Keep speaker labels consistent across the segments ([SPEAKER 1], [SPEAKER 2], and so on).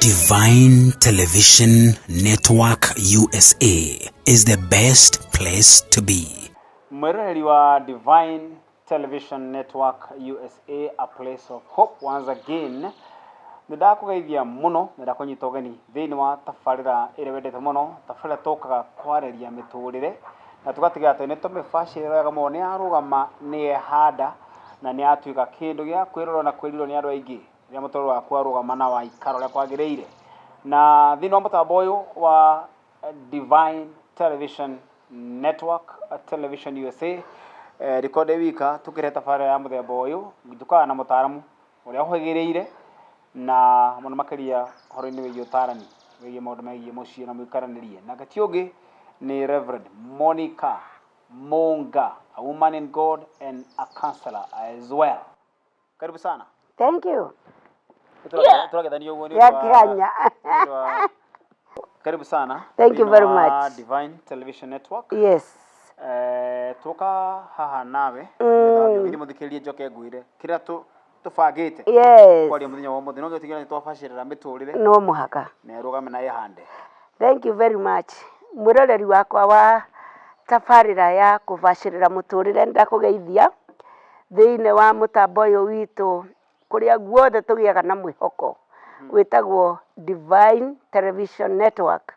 [SPEAKER 1] Divine Television Network USA is the best place to be.
[SPEAKER 2] Mwĩroreri wa Divine Television Network USA, a place of hope once again. Nĩ ndakũgeithia mũno na ndakũnyita ũgeni thĩinĩ wa tabarĩra ĩrĩa wendete mũno, tabarĩra tũkaga kwarĩria mĩtũrĩre na tũgatiga atĩ nĩ tũmĩbacĩrĩra wega mũno, nĩ yarũgama, nĩ yehanda na nĩ yatuĩka kĩndũ gĩa kwĩrorerwo na kwĩrirwo nĩ andũ aingĩ rĩrĩa mũtũrĩre waku warũgama na waikara ũrĩa kwagĩrĩire. Na thĩinĩ wa mũtambo ũyũ wa Divine Television Network Television USA, ndikoragwo ndĩ wika tũkĩrehe tabarĩra ya mũthemba ũyũ, njũkaga na mũtaramu ũrĩa ũhĩgĩrĩire na mũno makĩria ũhoro-inĩ wĩgiĩ ũtarani wĩgiĩ maũndũ megiĩ mũciĩ na mũikaranĩrie. Nake ti ũngĩ nĩ Reverend Monica Munga, a woman in God and a counselor as well. Karibu sana.
[SPEAKER 3] Thank you.
[SPEAKER 2] Tũragethanio ũguo nĩ
[SPEAKER 3] Ya
[SPEAKER 2] ũndũ wa-
[SPEAKER 3] kĩhanya.
[SPEAKER 2] nĩ ũndũ wa- Karibu sana.
[SPEAKER 3] Thank you
[SPEAKER 2] thĩinĩ
[SPEAKER 3] very
[SPEAKER 2] wa
[SPEAKER 3] much.
[SPEAKER 2] Divine Television Network.
[SPEAKER 3] Yes.
[SPEAKER 2] Tũka haha nawe nĩgetha mũthikĩrĩrie njoke ngwĩre kĩrĩa tũbangĩte kwaria mũthenya wa ũmũthĩ no gĩtigĩra nĩ twabacĩrĩra mĩtũrĩre
[SPEAKER 3] No mũhaka.
[SPEAKER 2] Na ĩrũgame na ĩhande.
[SPEAKER 3] Thank you very much. Mwĩroreri wakwa wa tabarĩra ya kũbacĩrĩra mũtũrĩre, nĩndakũgeithia thĩinĩ wa mũtambo ũyũ witũ kũrĩa guothe tũgĩaga na mwĩhoko wĩtagwo Divine Television Network,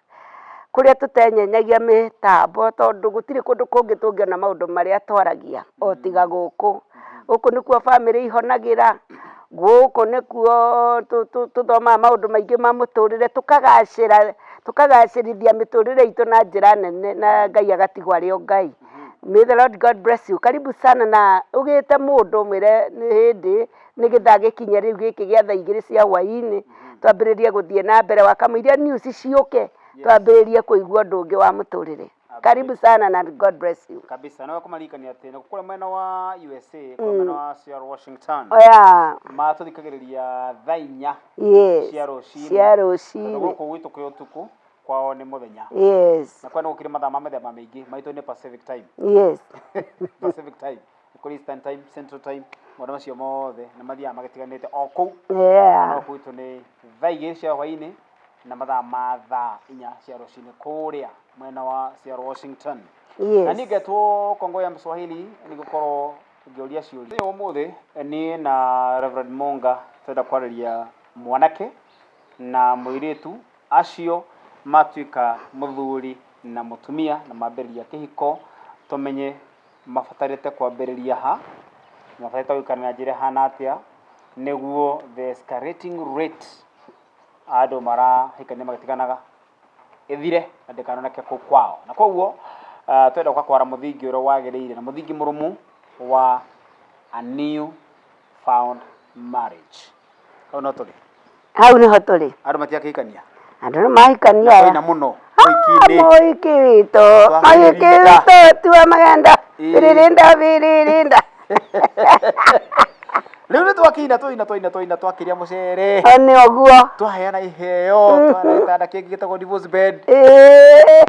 [SPEAKER 3] kũrĩa tũtenyenyagia mĩtambo tondũ gũtirĩ kũndũ kũngĩ tũngĩona maũndũ marĩa twaragia o tiga gũkũ. Gũkũ nĩkuo bamĩrĩ ihonagĩra, gũkũ nĩkuo tũthomaga maũndũ maingĩ ma mũtũrĩre, tũkagacĩra, tũkagacĩrithia mĩtũrĩre itũ na njĩra nene na Ngai agatigwo arĩ o Ngai. May the Lord God bless you. Karibu sana na ũgĩte mũndũ ũmwĩre nĩ hĩndĩ nĩ gĩthaa gĩkinye rĩu gĩkĩ gĩa thaa 2 cia hwaĩ-inĩ, twambĩrĩrie gũthiĩ na mbere wakamũiria news ciũke, twambĩrĩrie kũigua ũndũ ũngĩ wa mũtũrĩre. Karibu sana na God bless you.
[SPEAKER 2] Kabisa no kũmaririkania atĩ nĩ kũrĩa mwena wa USA, kũrĩa mwena wa Seattle, Washington,
[SPEAKER 3] Oya.
[SPEAKER 2] matũthikagĩrĩria thaa 4 cia rũcinĩ.
[SPEAKER 3] Cia
[SPEAKER 2] Tondũ
[SPEAKER 3] rũcinĩ.
[SPEAKER 2] Gũkũ gwitũ kwĩ ũtukũ, kwao nĩ mũthenya. Na kwena gũkĩrĩ mathaa ma mĩthemba mĩingĩ, maitũ nĩ Pacific Time. Pacific Time, nĩ kũrĩ Eastern Time, Central Time, maũndũ macio mothe nĩ mathiaga magĩtiganĩte o kũu. No gwitũ nĩ thaa 2 cia hwaĩ-inĩ na mathaa ma thaa 4 cia rũcinĩ kũrĩa mwena wa Seattle, Washington. Na niĩ ngetwo Kongo ya Mswahili nĩ gũkorwo ngĩũria ciũria. Ũmũthĩ niĩ na Reverend Munga twenda kwarĩria mwanake na mũirĩtu acio matuĩka mũthuri na mũtumia na mambĩrĩria kĩhiko, tũmenye mabatarĩte kwambĩrĩria ha, mabatarĩte gũikara na njĩra ĩhana atĩa nĩguo the escalating rate andũ marahikania magĩtiganaga ĩthire na ndĩkanoneke kũu kwao. Na koguo twenda gũka kwara mũthingi ũrĩa wagĩrĩire na mũthingi mũrũmu wa a new found marriage. Hau no tũrĩ.
[SPEAKER 3] Hau nĩho tũrĩ.
[SPEAKER 2] Andũ matiakĩhikania.
[SPEAKER 3] Andũ nĩ mahikania aya.
[SPEAKER 2] Twaina mũno mũhiki-inĩ.
[SPEAKER 3] Mũhiki witũ, mũhiki
[SPEAKER 2] Twahirinda.
[SPEAKER 3] witũ tua magenda.
[SPEAKER 2] Ĩĩ.
[SPEAKER 3] Biririnda biririnda.
[SPEAKER 2] Rĩu nĩ twakĩina, twaina, twaina, twaina, twakĩrĩa mũcere.
[SPEAKER 3] O nĩ ũguo.
[SPEAKER 2] Twaheana iheo, twaheana gĩtanda kĩngĩ gĩtagwo divorce bed.
[SPEAKER 3] Ĩĩ.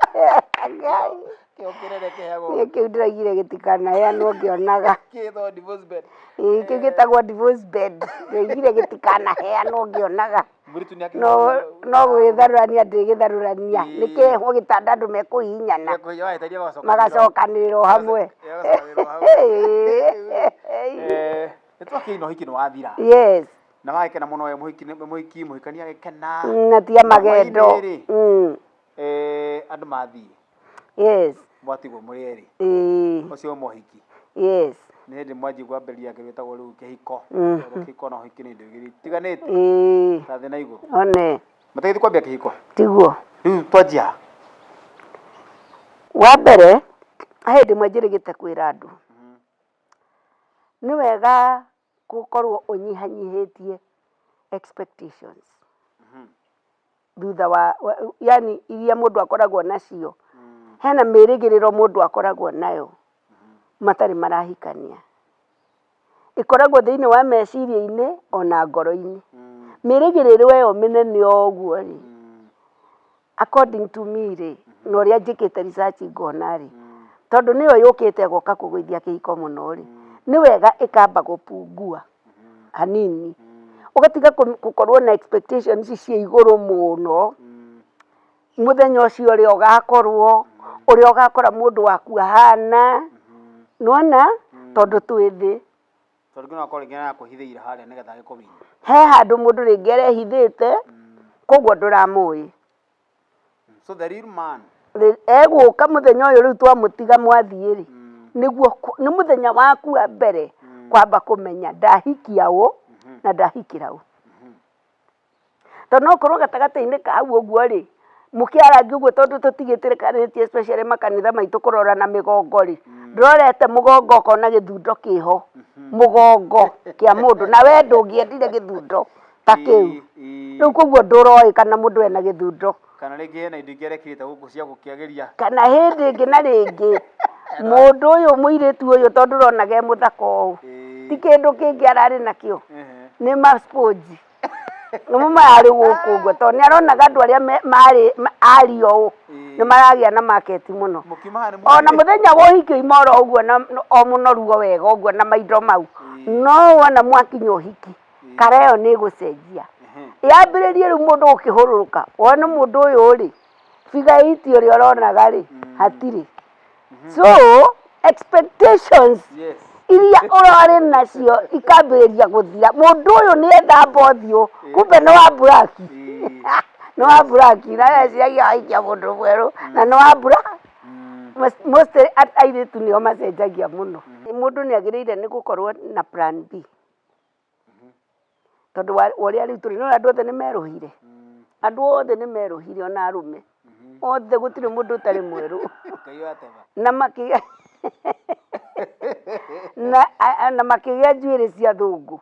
[SPEAKER 3] Ngai.
[SPEAKER 2] Kĩo kĩnene kĩheagwo.
[SPEAKER 3] Niĩ kĩu ndĩraigire gĩtikanaheanwo ngĩonaga.
[SPEAKER 2] Kĩtagwo divorce bed.
[SPEAKER 3] Ĩĩ, kĩu gĩtagwo divorce bed. Ndĩraigire gĩtikanaheanwo ngĩonaga.
[SPEAKER 2] Mũirĩtu nĩ
[SPEAKER 3] No no gwĩtharũrania ndĩgĩtharũrania. Nĩ kĩhwo gĩtanda andũ mekũhihinyana. Magacokanĩrĩra o hamwe.
[SPEAKER 2] Nĩ twakĩina, ũhiki nĩ wathira. Na wagĩkena mũno we mũhiki, mũhiki mũhikania agĩkena.
[SPEAKER 3] Na tia magendo.
[SPEAKER 2] Hwaĩ-inĩ rĩ, andũ mathiĩ. Mwatigwo mũrĩ erĩ. Ũcio mũhiki. Nĩ hĩndĩ mwanjia kwambĩrĩria kĩndũ gĩtagwo rĩu kĩhiko. Tondũ kĩhiko na ũhiki nĩ indo igĩrĩ itiganĩte. Ta thĩ na igũrũ.
[SPEAKER 3] One.
[SPEAKER 2] Matigĩthiĩ kwambia kĩhiko.
[SPEAKER 3] Tiguo.
[SPEAKER 2] Rĩu twanjia ha?
[SPEAKER 3] Wa mbere, he hĩndĩ ĩmwe njĩrĩgĩte kwĩra andũ, nĩ wega gũkorwo ũnyihanyihĩtie expectations thutha wa, yani iria mũndũ akoragwo nacio. Hena mĩrĩgĩrĩro mũndũ akoragwo nayo matarĩ marahikania. Ĩkoragwo thĩinĩ wa meciria-inĩ ona ngoro-inĩ. Mĩrĩgĩrĩro ĩyo mĩnene ũguo rĩ, according to me rĩ, na ũrĩa njĩkĩte research ngona rĩ, tondũ nĩyo yũkĩte ĩgoka kũgũithia kĩhiko mũno rĩ, nĩ wega ĩkamba gũpungua hanini. Ũgatiga gũkorwo na expectations cia igũrũ mũno, mũthenya ũcio ũrĩa ũgakorwo, ũrĩa ũgakora mũndũ waku ahana, nĩwona, tondũ twĩ thĩ.
[SPEAKER 2] Tondũ no akorwo rĩngĩ arakũhithĩire harĩa nĩgetha agĩkũmine.
[SPEAKER 3] He handũ mũndũ rĩngĩ arehithĩte, koguo ndũramũĩ.
[SPEAKER 2] So the real man.
[SPEAKER 3] Egũka mũthenya ũyũ rĩu twamũtiga mwathiĩ rĩ, nĩguo nĩ mũthenya waku wa mbere kwamba kũmenya ndahikia ũ na ndahikĩra ũ. Tondũ no ũkorwo gatagatĩ-inĩ ka hau ũguo rĩ, mũkĩarangia ũguo tondũ tũtigĩtĩkanĩtie especially makanitha maitũ kũrorana mĩgongo rĩ, ndũrorete mũgongo ũkona gĩthundo kĩho, mũgongo kĩa mũndũ, na we ndũngĩendire gĩthundo ta kĩu. Rĩu koguo ndũroĩ kana mũndũ ena gĩthundo.
[SPEAKER 2] Kana rĩngĩ hena indo ingĩ arekĩrĩte gũkũ cia gũkĩagĩria.
[SPEAKER 3] Kana hĩndĩ ĩngĩ na rĩngĩ, mũndũ ũyũ mũirĩtu ũyũ tondũ ũronaga e mũthaka ũũ, ti kĩndũ kĩngĩ ararĩ nakĩo, nĩ ma sponge. Nĩmo mararĩ gũkũ ũguo tondũ nĩ aronaga andũ arĩa marĩ aria ũũ nĩ maragĩa na market mũno. Ona mũthenya wa ũhiki oima oro ũguo na o mũnoru o wega ũguo na maindo mau, no wona mwakinya ũhiki, kara ĩyo nĩ ĩgũcenjia. Yambĩrĩrie rĩu mũndũ gũkĩhũrũrũka, wone mũndũ ũyũ rĩ, figure eight ũrĩa ũronaga rĩ, hatirĩ. So expectations iria ũrarĩ nacio ikambĩrĩria gũthira. Mũndũ ũyũ nĩ ethamba ũthiũ, kumbe nĩ wa black. Nĩ wa black, na eciragia ahikia mũndũ mwerũ na nĩ wa black. Most airĩtu nĩo macenjagia mũno. Mũndũ nĩ agĩrĩire nĩ gũkorwo na plan B. Tondũ wa ũrĩa rĩu tũrĩ, nĩũĩ andũ othe nĩ merũhire? Andũ othe nĩ merũhire ona arũme. Othe gũtirĩ mũndũ ũtarĩ mwerũ. Na makĩgĩa na na makĩgĩa njuĩrĩ cia thũngũ.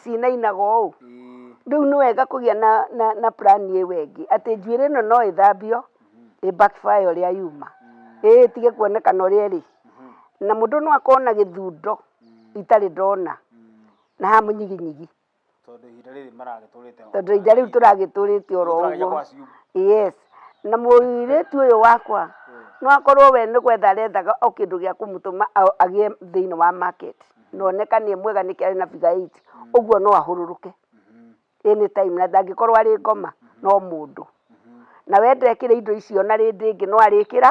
[SPEAKER 3] Cinainaga ũũ. Rĩu nĩ wega kũgĩa na na na plan ĩyo ĩngĩ, atĩ njuĩrĩ ĩno no ĩthambio, ĩ backfire ũrĩa yuma. Ĩtige kuonekana ũrĩa ĩrĩ. Na mũndũ no akorwo na gĩthundo. itarĩ ndona na haha mũnyiginyigi.
[SPEAKER 2] Tondũ ihinda rĩrĩ maragĩtũrĩte
[SPEAKER 3] Tondũ ihinda rĩu tũragĩtũrĩte oro ũguo. Yes. Na mũirĩtu ũyũ wakwa no akorwo we nĩ gwetha arethaga o kĩndũ gĩa kũmũtũma agĩe thĩinĩ wa market na onekane e mwega nĩkĩo arĩ na figure eight, ũguo no ahũrũrũke. Anytime na ndangĩkorwo arĩ ngoma no mũndũ. Na we ndekĩra indo icio na rĩndĩ ĩngĩ no arĩkĩra,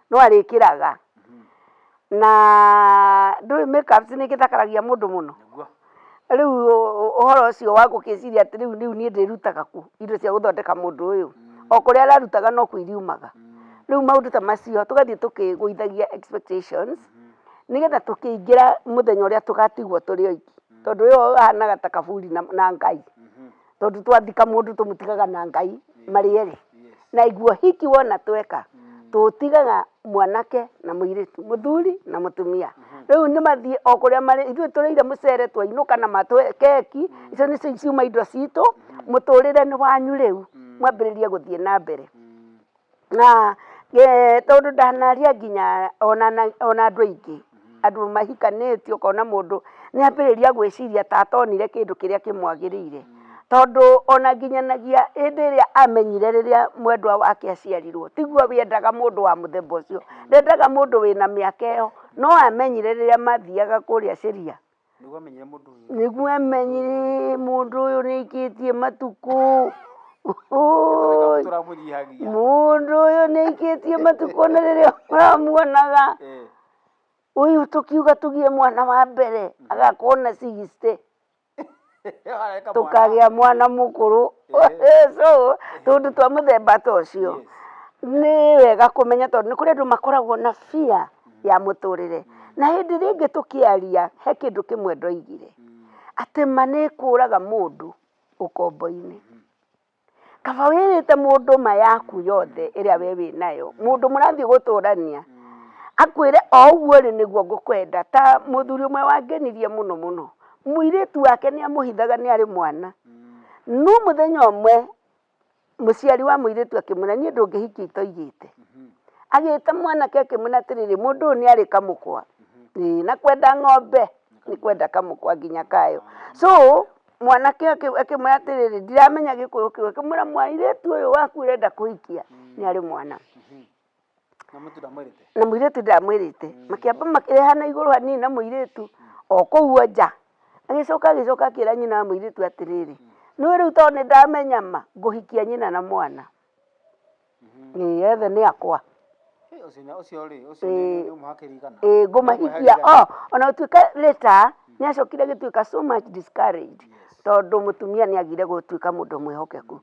[SPEAKER 3] no arĩkĩraga. Na ndũĩ make ups nĩ ĩgĩthakaragia mũndũ mũno. Rĩu ũhoro ũcio wa gũgĩciria atĩ rĩu rĩu niĩ ndĩrutaga kũ indo cia gũthondeka mũndũ ũyũ. O kũrĩa ararutaga nokuo iriumaga. Rĩu maũndũ ta macio tũgathiĩ tũkĩgũithagia expectations nĩgetha tũkĩingĩra mũthenya ũrĩa tũgatigwo tũrĩ oiki. Tondũ ũyũ ahanaga ta kaburi na Ngai. Tondũ twathika mũndũ tũmũtigaga na Ngai marĩ erĩ. Na iguo hiki wona tweka, tũtigaga mwanake na mũirĩtu, mũthuri na mũtumia. Rĩu nĩ mathiĩ o kũrĩa marĩ, ithuĩ tũrĩire mũcere twainũka na matũhe keki, icio nĩcio ciuma indo citũ, mũtũrĩre nĩ wanyu rĩu, mwambĩrĩrie gũthiĩ na mbere. Na tondũ ndanaria nginya ona ona andũ aingĩ, andũ mahikanĩtie ũkona mũndũ nĩ ambĩrĩria gwĩciria ta atonire kĩndũ kĩrĩa kĩmwagĩrĩire. Tondũ ona nginyanagia hĩndĩ ĩrĩa amenyire rĩrĩa mwendwa wake aciarirwo, tiguo endaga mũndũ wa mũthemba ũcio, ndendaga mũndũ wĩna mĩaka ĩyo, no amenyire rĩrĩa mathiaga kũrĩa ciria.
[SPEAKER 2] Nĩguo amenyire mũndũ ũyũ.
[SPEAKER 3] Nĩguo amenyire mũndũ ũyũ nĩ aikĩtie matukũ.
[SPEAKER 2] Tũramũnyihagia.
[SPEAKER 3] Mũndũ ũyũ nĩ aikĩtie matukũ na rĩrĩa ũramuonaga. Ũyũ tũkiuga tũgĩe mwana wa mbere agakorwo na sixty. Tũkagĩa mwana mũkũrũ. So tũũndũ twa mũthemba ta ũcio nĩ wega kũmenya tondũ nĩ kũrĩ andũ makoragwo na fear ya mũtũrĩre. Na hĩndĩ ĩrĩa ĩngĩ tũkĩaria he kĩndũ kĩmwe ndoigire, atĩ ma nĩ ĩkũraga mũndũ ũkombo-inĩ. Kaba wĩrĩte mũndũ ma yaku yothe ĩrĩa we wĩnayo, mũndũ mũrathiĩ gũtũrania, akwĩre o ũguo ũrĩ nĩguo ngũkwenda. Ta mũthuri ũmwe wangenirie mũno mũno, mũirĩtu wake nĩ amũhithaga nĩ arĩ mwana, no mũthenya ũmwe Mũciari wa mũirĩtu akĩmwĩra, niĩ ndũngĩhikia itoigĩte. Agĩta mwanake akĩmwĩra atĩrĩrĩ, mũndũ ũyũ nĩ arĩ kamũkwa. Ĩĩ na kwenda ng'ombe nĩ kwenda kamũkwa nginya kayo. So mwanake akĩmwĩra atĩrĩrĩ, ndiramenya gĩkũyũ kĩu, akĩmwĩra mũirĩtu ũyũ waku ũrenda kũhikia nĩ arĩ mwana.
[SPEAKER 2] Na mũirĩtu ndamwĩrĩte?
[SPEAKER 3] Na mũirĩtu ndamwĩrĩte. Makĩamba makĩrehana igũrũ hanini na mũirĩtu o kũu nja. Agĩcoka agĩcoka akĩra nyina wa mũirĩtu atĩrĩrĩ, nĩũĩ rĩu tondũ nĩ ndamenya ma, ngũhikia nyina na mwana. Ĩĩ ethe nĩ akwa. Ĩĩ ngũmahikia o ona gũtuĩka later nĩ acokire agĩtuĩka so much discouraged tondũ mũtumia nĩ agire gũtuĩka mũndũ mwĩhokeku.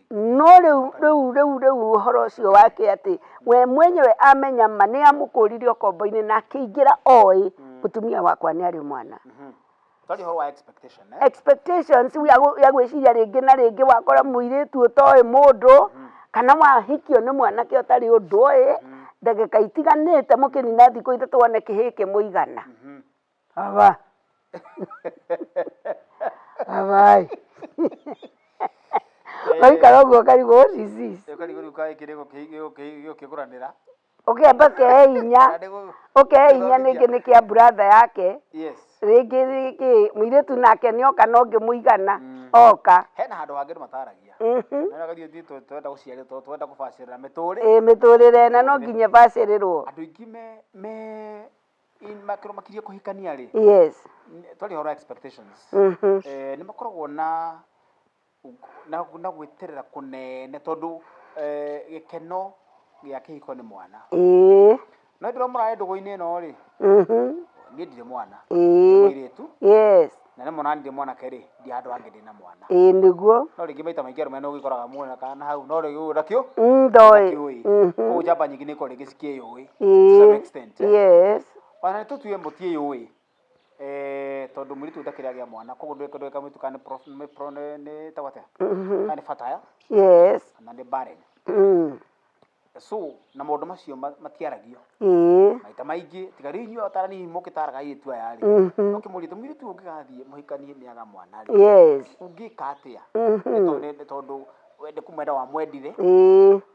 [SPEAKER 3] No rĩu rĩu rĩu rĩu ũhoro ũcio wake atĩ we mwenyewe amenya ma nĩ amũkũrire ũkombo-inĩ na akĩingĩra oĩ mũtumia wakwa nĩ arĩ mwana.
[SPEAKER 2] Twaria ũhoro wa expectation eh?
[SPEAKER 3] Expectations ya ya gwĩciria rĩngĩ na rĩngĩ wakora mũirĩtu ũtoĩ mũndũ kana wahikio nĩ mwanake ũtarĩ ũndũ oĩ ndagĩka itiganĩte mũkĩnina thikũ ithatũ wone kĩhĩĩ kĩmũigana. Baba. Baba. Waikara ũguo ũkarigwo what is this?
[SPEAKER 2] Ũkarigwo rĩu kaĩ kĩrĩ gĩũkĩgũranĩra.
[SPEAKER 3] Ũkĩamba ũkehe hinya, ũkehe hinya rĩngĩ nĩ kĩa brother yake, rĩngĩ rĩngĩ mũirĩtu nake nĩ oka na ũngĩ mũigana oka.
[SPEAKER 2] Hena handũ hangĩ andũ mataragia. Na gathiĩ ithuĩ tũrenda gũciarĩrwo tondũ tũrenda kũbacĩrĩra mĩtũrĩre.
[SPEAKER 3] Ĩĩ mĩtũrĩre na no nginya ĩbacĩrĩrwo.
[SPEAKER 2] Andũ aingĩ me makĩrwo makirie kũhikania rĩ.
[SPEAKER 3] Yes.
[SPEAKER 2] Twaria ũhoro wa expectations. Nĩ makoragwo na na gwĩterera kũnene tondũ gĩkeno gĩa kĩhiko nĩ mwana.
[SPEAKER 3] Ĩĩ.
[SPEAKER 2] No hĩndĩ ĩrĩa mũrarĩ ndũgũ-inĩ ĩno rĩ, niĩ ndirĩ mwana, ndĩ mũirĩtu.
[SPEAKER 3] Yes.
[SPEAKER 2] Na nĩ mwana ndirĩ mwanake rĩ, ndirĩ handũ hangĩ ndĩ na mwana.
[SPEAKER 3] Ĩĩ nĩguo.
[SPEAKER 2] No rĩngĩ maita maingĩ arũme nĩ ũgĩkoraga muona kana hau no rĩu ndakĩũ
[SPEAKER 3] Ndoĩ.
[SPEAKER 2] Ndakĩũĩ. Koguo njamba nyingĩ nĩ ikoragwo rĩngĩ cikĩyũĩ to some extent.
[SPEAKER 3] Yes.
[SPEAKER 2] Ona nĩ tũtue mũtiĩyũĩ, tondũ mũirĩtu ndakĩrĩ agĩa mwana koguo ndũgĩka mũirĩtu kana nĩ pro nĩ nĩ ĩtagwo atĩa? Kana nĩ fertile kana nĩ barren. So na maũndũ macio matiaragio maita maingĩ tiga rĩu inyuĩ atarani hihi mũkĩtaraga airĩtu aya rĩ, ũkĩmũria atĩ mũirĩtu ũyũ ũngĩgathiĩ mũhikanie nĩ aga mwana rĩ, ũngĩka atĩa? Nĩ tondũ we nĩ kũmwenda wamwendire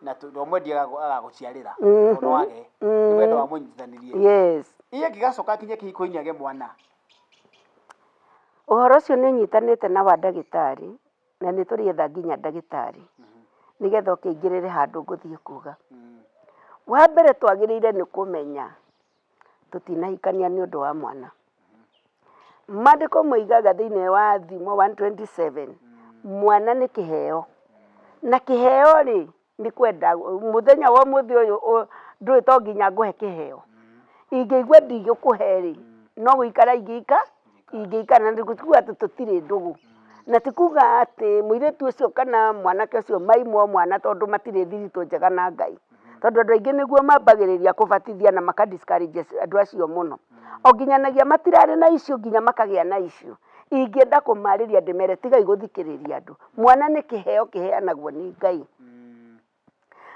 [SPEAKER 2] na tondũ wamwendire agagũciarĩra tondũ no age nĩ wendo wamũnyitithanirie. Iye angĩgacoka akinye kĩhiko-inĩ age mwana.
[SPEAKER 3] Ũhoro ũcio nĩ ũnyitanĩte na wa ndagĩtarĩ, na nĩ tũrĩetha nginya ndagĩtarĩ, nĩgetha ũkĩingĩrĩre handũ ngũthiĩ kuga. Wa mbere twagĩrĩire nĩ kũmenya tũtinahikania nĩ ũndũ wa mwana. Maandĩko moigaga thĩinĩ wa Thimo 127, mwana nĩ kĩheo, na kĩheo rĩ, nĩ kwenda mũthenya wa ũmũthĩ ũyũ ndũĩ to nginya ngũhe kĩheo. Ingĩigua ndigũkũhe rĩ, no gũikara ingĩika ingĩikara na ti kuga atĩ tũtirĩ ndũgũ. Na ti kuga atĩ mũirĩtu ũcio kana mwanake ũcio maimwo mwana tondũ matirĩ thiritũ njega na Ngai. Tondũ andũ aingĩ nĩguo mambagĩrĩria kũbatithia na maka discourage andũ acio mũno. O nginyanagia matirarĩ na issue nginya makagĩa na issue. Ingĩenda kũmarĩria ndĩmere tigai gũthikĩrĩria andũ. Mwana nĩ kĩheo kĩheanagwo nĩ Ngai.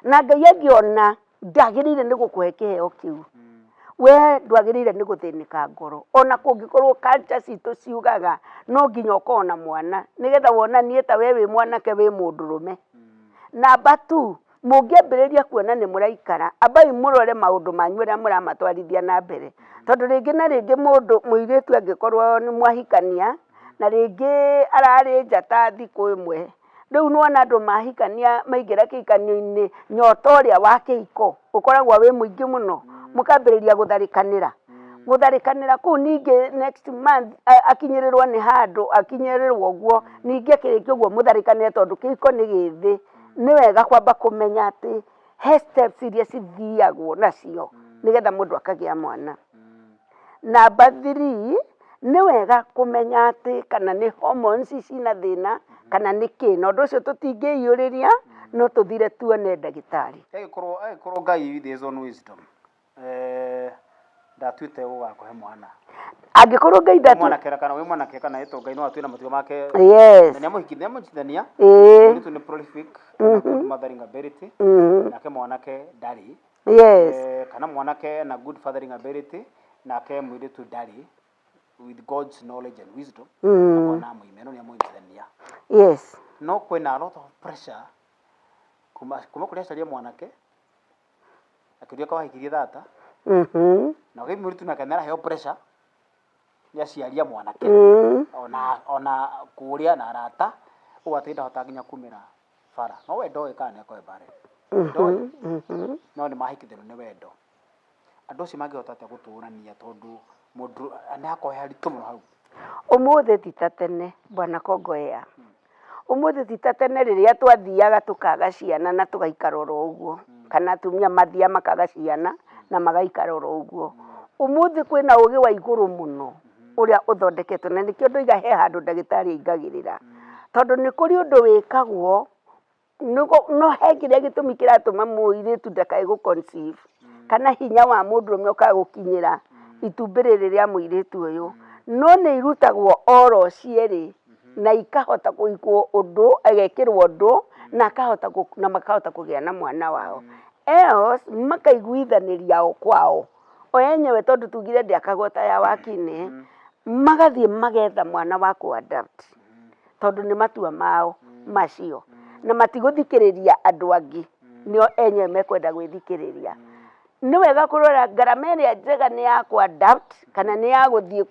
[SPEAKER 3] Na Ngai angĩona ndagĩrĩire nĩ gũkũhe kĩheo kĩu, we ndwagĩrĩire nĩ gũthĩnĩka ngoro. Ona kũngĩkorwo culture citũ ciugaga no nginya ũkorwo na mwana nĩgetha wonanie ta we wĩ mwanake wĩ mũndũrũme. Number two, mũngĩambĩrĩria kuona nĩ mũraikara, ambai mũrore maũndũ manyu ũrĩa mũramatwarithia na mbere. Tondũ rĩngĩ na rĩngĩ mũndũ, mũirĩtu angĩkorwo nĩ mwahikania, na rĩngĩ ararĩ njata thikũ ĩmwe, Rĩu nĩwona andũ mahikania maingĩra kĩhikanio-inĩ, nyota ũrĩa wa kĩhiko ũkoragwo wĩ mũingĩ mũno, mũkambĩrĩria gũtharĩkanĩra. Gũtharĩkanĩra kũu ningĩ next month akinyĩrĩrwo nĩ handũ, akinyĩrĩrwo ũguo, ningĩ akĩrĩkia ũguo mũtharĩkanĩre tondũ kĩhiko nĩ gĩthĩ. Nĩ wega kwamba kũmenya atĩ he steps iria cithiagwo nacio nĩgetha mũndũ akagĩa mwana. Number three, nĩ wega kũmenya atĩ kana nĩ hormones ciĩna thĩna kana nĩ kĩ, na ũndũ ũcio tũtingĩiyũrĩria no tũthire tuone ndagĩtarĩ.
[SPEAKER 2] Angĩkorwo angĩkorwo Ngai with his own wisdom eh, ndatuĩte gũgakũhe mwana.
[SPEAKER 3] Angĩkorwo Ngai
[SPEAKER 2] Wĩ mwanake kana wĩ mwanake kana ĩtwo Ngai no atue na matua make.
[SPEAKER 3] Yes.
[SPEAKER 2] Na nĩamũhiki nĩamũnyitithania.
[SPEAKER 3] Ĩĩ.
[SPEAKER 2] Mũirĩtu nĩ prolific, na good mothering ability. Nake mwanake ndarĩ.
[SPEAKER 3] Yes.
[SPEAKER 2] Kana mwanake ena good fathering ability nake mũirĩtu ndarĩ with God's knowledge and wisdom akona amũime no nĩamũnyitithania. No kwĩna a lot of pressure kuma kũrĩ aciari a mwanake akĩũria ka wahikirie thata na kwĩ mũirĩtu nake nĩaraheo pressure nĩ aciari a mwanake ona kũrĩa na arata ũguo atĩ ndahotaga nginya kumĩra bara no we ndoĩ kana nĩ akoe bare ndoĩ no nĩ mahikithĩrwo nĩ wendo andũ acio mangĩhota atĩa gũtũrania tondũ mũndũ nĩ hakoragwo he haritũ mũno hau.
[SPEAKER 3] Ũmũthĩ ti ta tene Bwana Kongowea. Ũmũthĩ ti ta tene rĩrĩa twathiaga tũkaga ciana na tũgaikara oro ũguo, kana atumia mathiaga makaga ciana na magaikara oro ũguo. Ũmũthĩ kwĩna ũgĩ wa igũrũ mũno ũrĩa ũthondeketwo na nĩkĩo ndoiga he handũ ndagĩtarĩ aingagĩrĩra. Tondũ nĩ kũrĩ ũndũ wĩkagwo No he kĩrĩa gĩtũmi kĩratũma mũirĩtu ndakae gũ conceive kana hinya wa mũndũrũme ũkaga gũkinyĩra itumbĩ rĩrĩ rĩa mũirĩtu ũyũ. No nĩ irutagwo oro cierĩ na ikahota gwĩkwo ũndũ, agekĩrwo ũndũ na akahota na makahota kũgĩa na mwana wao. Else makaiguithanĩria o kwao, o enyewe tondũ tugire ndĩakagwo ta ya wakinĩ, magathiĩ magetha mwana wa kũ adopt. Tondũ nĩ matua mao macio na matigũthikĩrĩria andũ angĩ, nĩo enyewe mekwenda gwĩthikĩrĩria. Nĩ wega kũrora ngarama ĩrĩa njega nĩ ya kũ adapt kana nĩ ya gũthiĩ